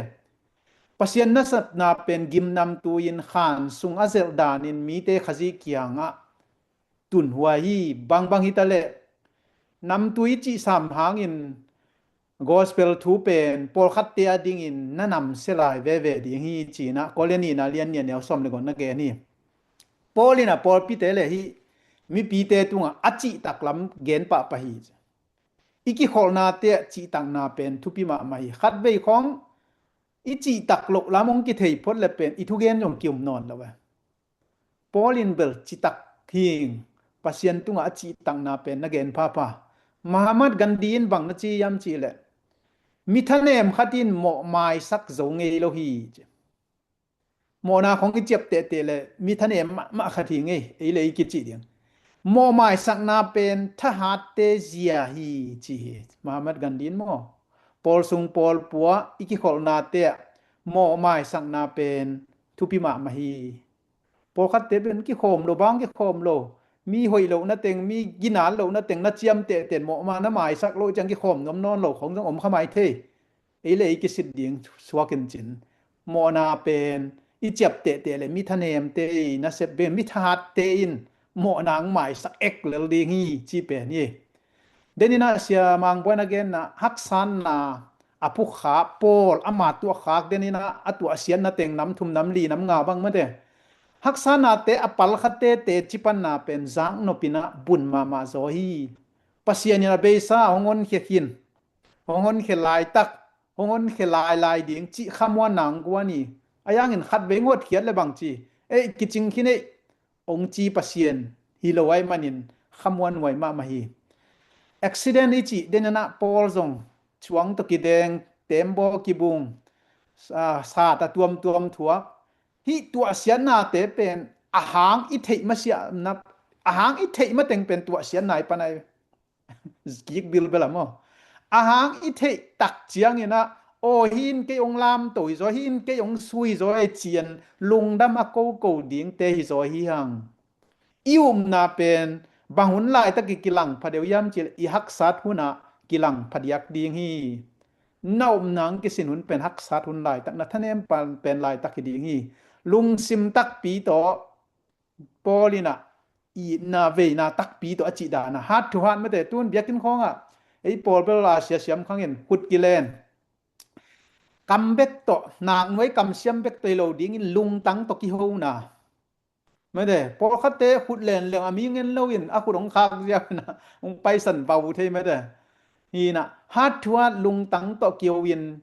Pasian nasepna pen gimnamtui in khan sung a zelh danin mite Khazih kiangah tunhuai hi. Bangbang hitaleh namtui cih sam hangin gospel thu pen pawlkhatte a dingin na namsia lai veve ding hi cinah Korin nihna lian nih a neu sawm le guk na gen hi. Paul in a pawlpite le hih mipite tungah a cihtak lam gen pahpah hi. I kikholhnate ah cihtakna pen thupi mahmah hi. Khatvei khawng i cihtak loh lam hong kithei phot le pen i thugen zong kium nawn lo e. Paul in bel citak hing, Pasian tungah a cihtakna pen na gen phapha. Mahatma Gandhi in bang na ci hiam cihleh, mi thanem khat in mawhmaisak zo ngei lo hi ci. Mawhna khawng i ciap tehteh le mi thanem mahmah khat hi ngei, ei le ei kici ding. Mawhmaisakna pen thahatte zia hi ci hi. Mahatma Gandhi in maw, pawl sung pawl pua i kikholhnate ah mawhmaisakna pen thupi mahmah hi. Pawlkhatte pen kikhawm lo, bang kikhawm lo. Mi hoih lohna teng, mi ginat lohna teng na ciam tehteh, mawhma na maisak loh ciang kikhawm nuam nawn lo khawng zong om kha mai thei. Ei le ei kisit ding suak in cin. Mawhna pen i ciap tehteh le mi thanemte, nasep pen mi thahatte in mawhna ang maisak ek lel ding hi ci pen hi. Deninah sia Mangbuan a genna haksatna a phukha pawl ama tuahkhak deninah a tuahsiatna teng nam thum nam li nam nga bang mate. Haksatnate a palkhatte teci panna pen zaknopinah bun mahmah zaw hi. Pasian in a beisa hong honkhia khin, hong honkhia laitak, hong honkhia lailai ding cih khamuanna ang guan hi. A yangin khatvei ngawtkhiat le bang ci, ei kicing khin ei, hong ci Pasian hi lo ahih manin khamuan huai mahmah hi. Accident i cih deninah pawl zong cuang tawh kideng, tembaw kibung, sa, sat a tuamtuam thuak. Hih tuahsiatnate pen ahang i theih masiahna, ahang i theih mateng pen tuahsiatna i pan ahi. Kik bilbel a maw? A hang i theih tak ciangin ah, aw, hi in kei hong lamto hi zaw, hi in kei hong sui zaw e ci-in lungdam a koko dingte hi zaw hi hang. I upna pen bang hun laitak i kilang pha deuh hiam cih leh i haksat hunah kilang phadiak ding hi. Na upna hong kisin hun pen haksat hun laitak, na thanem pan pen laitak hi ding hi. Lungsim takpi tawh Paul in ah itna veina takpi tawh a cih dan a, heart to heart mate, tun biakinn khawngah ei pawl bel a siasiam khangin khut kilen, kam bek tawh, naknuai kamsiam bek tawh hi lo dingin lungtang tawh kihona. Mate, pawlkhatte khut len leng a mi ngen loin a khut hong khak ziau in ah hong paisan vau thei mate. Hi in ah heart to heart lungtang tawh kiho in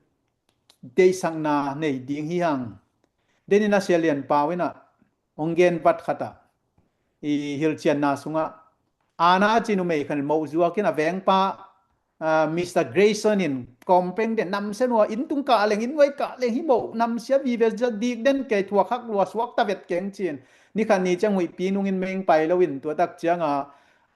deihsakna nei ding hi hang. Denin a sia Lian Pau in ah hong gen vat khat ah, i hilhcianna sungah, Ana ci numei khat in moh zuakin a vengpa, ah, Mister Grayson in kawmpeng den namsia nua, inn tung kah leng, inn nuai kah leng hi moh namsia vive zia dik den kei, thuak hak lua suak ta vet keng ci-in. Ni khat ni ciang huihpi nungin meng pai loin tua tak cianga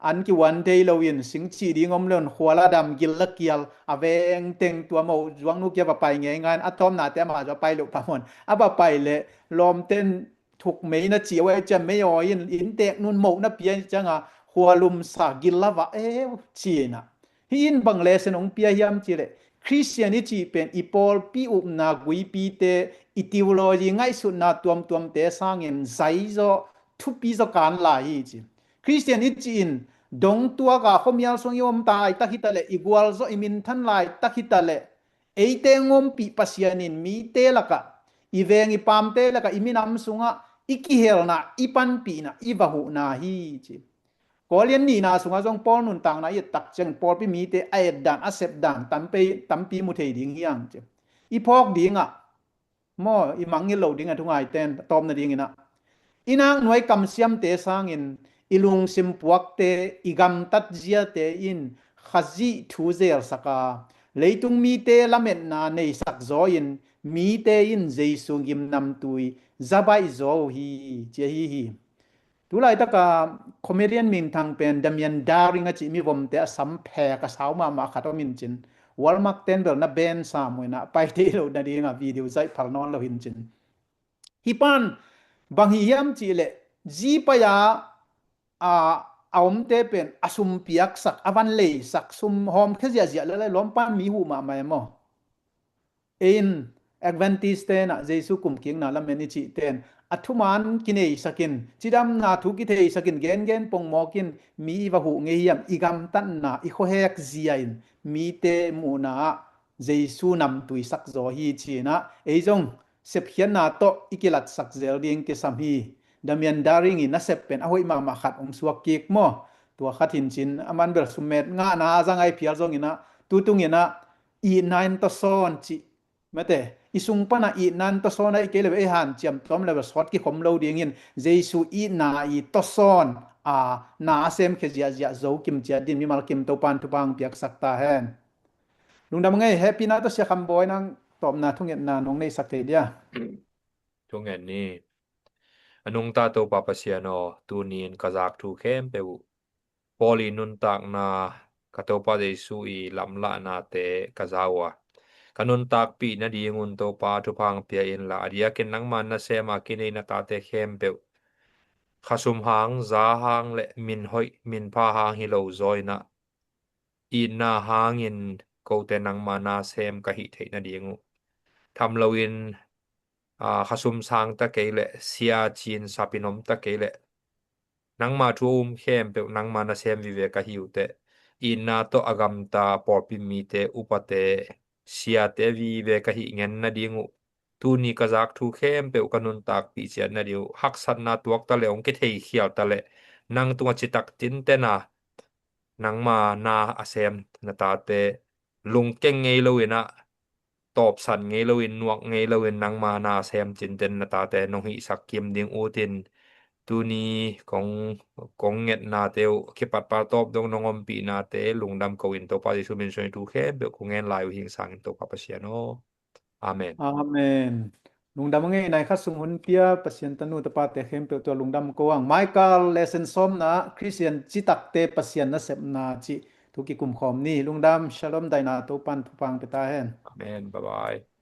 an kiuan thei loin sing cih ding om loin khual a dam gil a kial a veng teng tua moh zuaknu kia va pai ngeingai in a tawpnate amah zua pai loh phamawh in a va pai leh lawmten thuk mei na ci a, wai cia mei awi in inntek nun moh na pia cianga khualum sa gil a va eu ci-in ah. Hi in bang lesson hong pia hiam cih leh Khristian i cih pen i pawlpi upna guipite, i theology ngaihsutna tuamtuamte sangin zai zaw, thupi zaw kan lai hi ci. Khristian i cih in dong tuak a khuamial sung i om laitak hi ta leh, i gualzawh i minthan laitak hi ta leh, eite ngompih Pasian in mite lakah, i veng i pamte lakah, i minam sungah i kihelna, i panpihna, i va huhna hi ci. Korinth nihna sungah zong Paul nuntakna i et tak ciangin pawlpi mite a et dan, a sep dan tampi, tampi mu thei ding hi hang ci. I phawk dingah maw, i mangngilh loh ding a thungaite in a tawpna dingin ah, i naknuai kamsiamte sangin i lungsim puakte, i gamtat ziate in Khazih thu zelsak a, leitung mite lametna neisak zaw in mite in Jesu gimnamtui za baih zaw uh hi ci ahi hi. Tu laitaka comedian minthang pen Damien Daring a cih mivomte a sam phek a sau mahmah khat om in cin, Walmart ten bel na ban sam uh in ah pai thei lo nadinga video zaih phal nawn lo hi in cin. Hih pan bang hi hiam cih leh zi pai a, a, a omte pen a sum piaksak, a van leisak, sum hawmkhia ziahziah leh lai lawm pan mi huh mahmah e maw? Ei in Adventist ten ah, Jesu kumkikna lamen i cih ten a thuman kineisak in, cidamna thu kitheisak in, gengen pongmawk in mi i va huh ngei hiam? I gamtatna, i khuahek zia in mite muhna ah Jesu namtuisak zaw hi ci-in ah ei zong sepkhiatna tawh i kilatsak zel ding kisam hi. Damien Daring i nasep pen a hoih mahmah khat hong suak kik maw? Tua khat hi in cin, aman bel summet ngahna a za ngai phial zongin ah, tu tungin ah itna in tawsawn cih mate, i sung pana itna in tawsawn ahih kei leh ei hanciam tawm leh sawt kikhom lo dingin Jesu itna i tawsawn a, na a semkhia ziahziah zo kim ciat din mimal kim Topan thupha hong piaksak ta hen. Lungdam ngei, hehpihna tawh Sia Kham Bawi, nang tawpna thungetna nong neisak thei dia? Thungen ni. A nungta Topa Pasian aw, tuni in ka zak thu khempeuh uh Paul i nuntakna, ka Topa Jesu i lamlahnate ka za uh a, ka nuntakpih nadingun Topa thupha hong pia inla, a diakin nangma nasem a kinei na tate khempeuh khasum hang, za hang le min hoih min pha hang hi lo zaw in ah, itna hangin kote nangma nasem ka hih theih nading uh, tham loin, aa, khasum sang ta kei leh, sia cin sapin om ta kei leh, nangma thu a um khempeuh nangma nasem vive ka hi uh teh, itna tawh a gamta pawlpi mite, upate, siate vive ka hih ngen nading uh, tuni ka zak thu khempeuh ka nuntakpih ciat nading uh, haksatna tuak ta leh, hong kitheikhial ta leh, nang tungah citak tinten a, nangma na a sem na tate lungkeng ngei loin ah, tawpsan ngei loin, nuak ngei loin, nangma na a sem cinten na tate nong hihsak kim ding utin, tuni kong, kong ngetnate uh kipatpal tawp dong nong ompihnate lungdam ko in, Topa Jesu min suangin thu khempeuh kong ngen lai uh hi ing sangin, Topa Pasian aw. Amen. Amen. Lungdam a ngei. Nai khat sung hun pia Pasian tanu tapate khempeuh tua lungdam ko ang. Michael, lesson sawmna, Khristian citakte Pasian nasepna cih Tu kikum khawm ni. Lungdam, shalom, daina Topan thupha pia ta hen. Amen. Bye bye.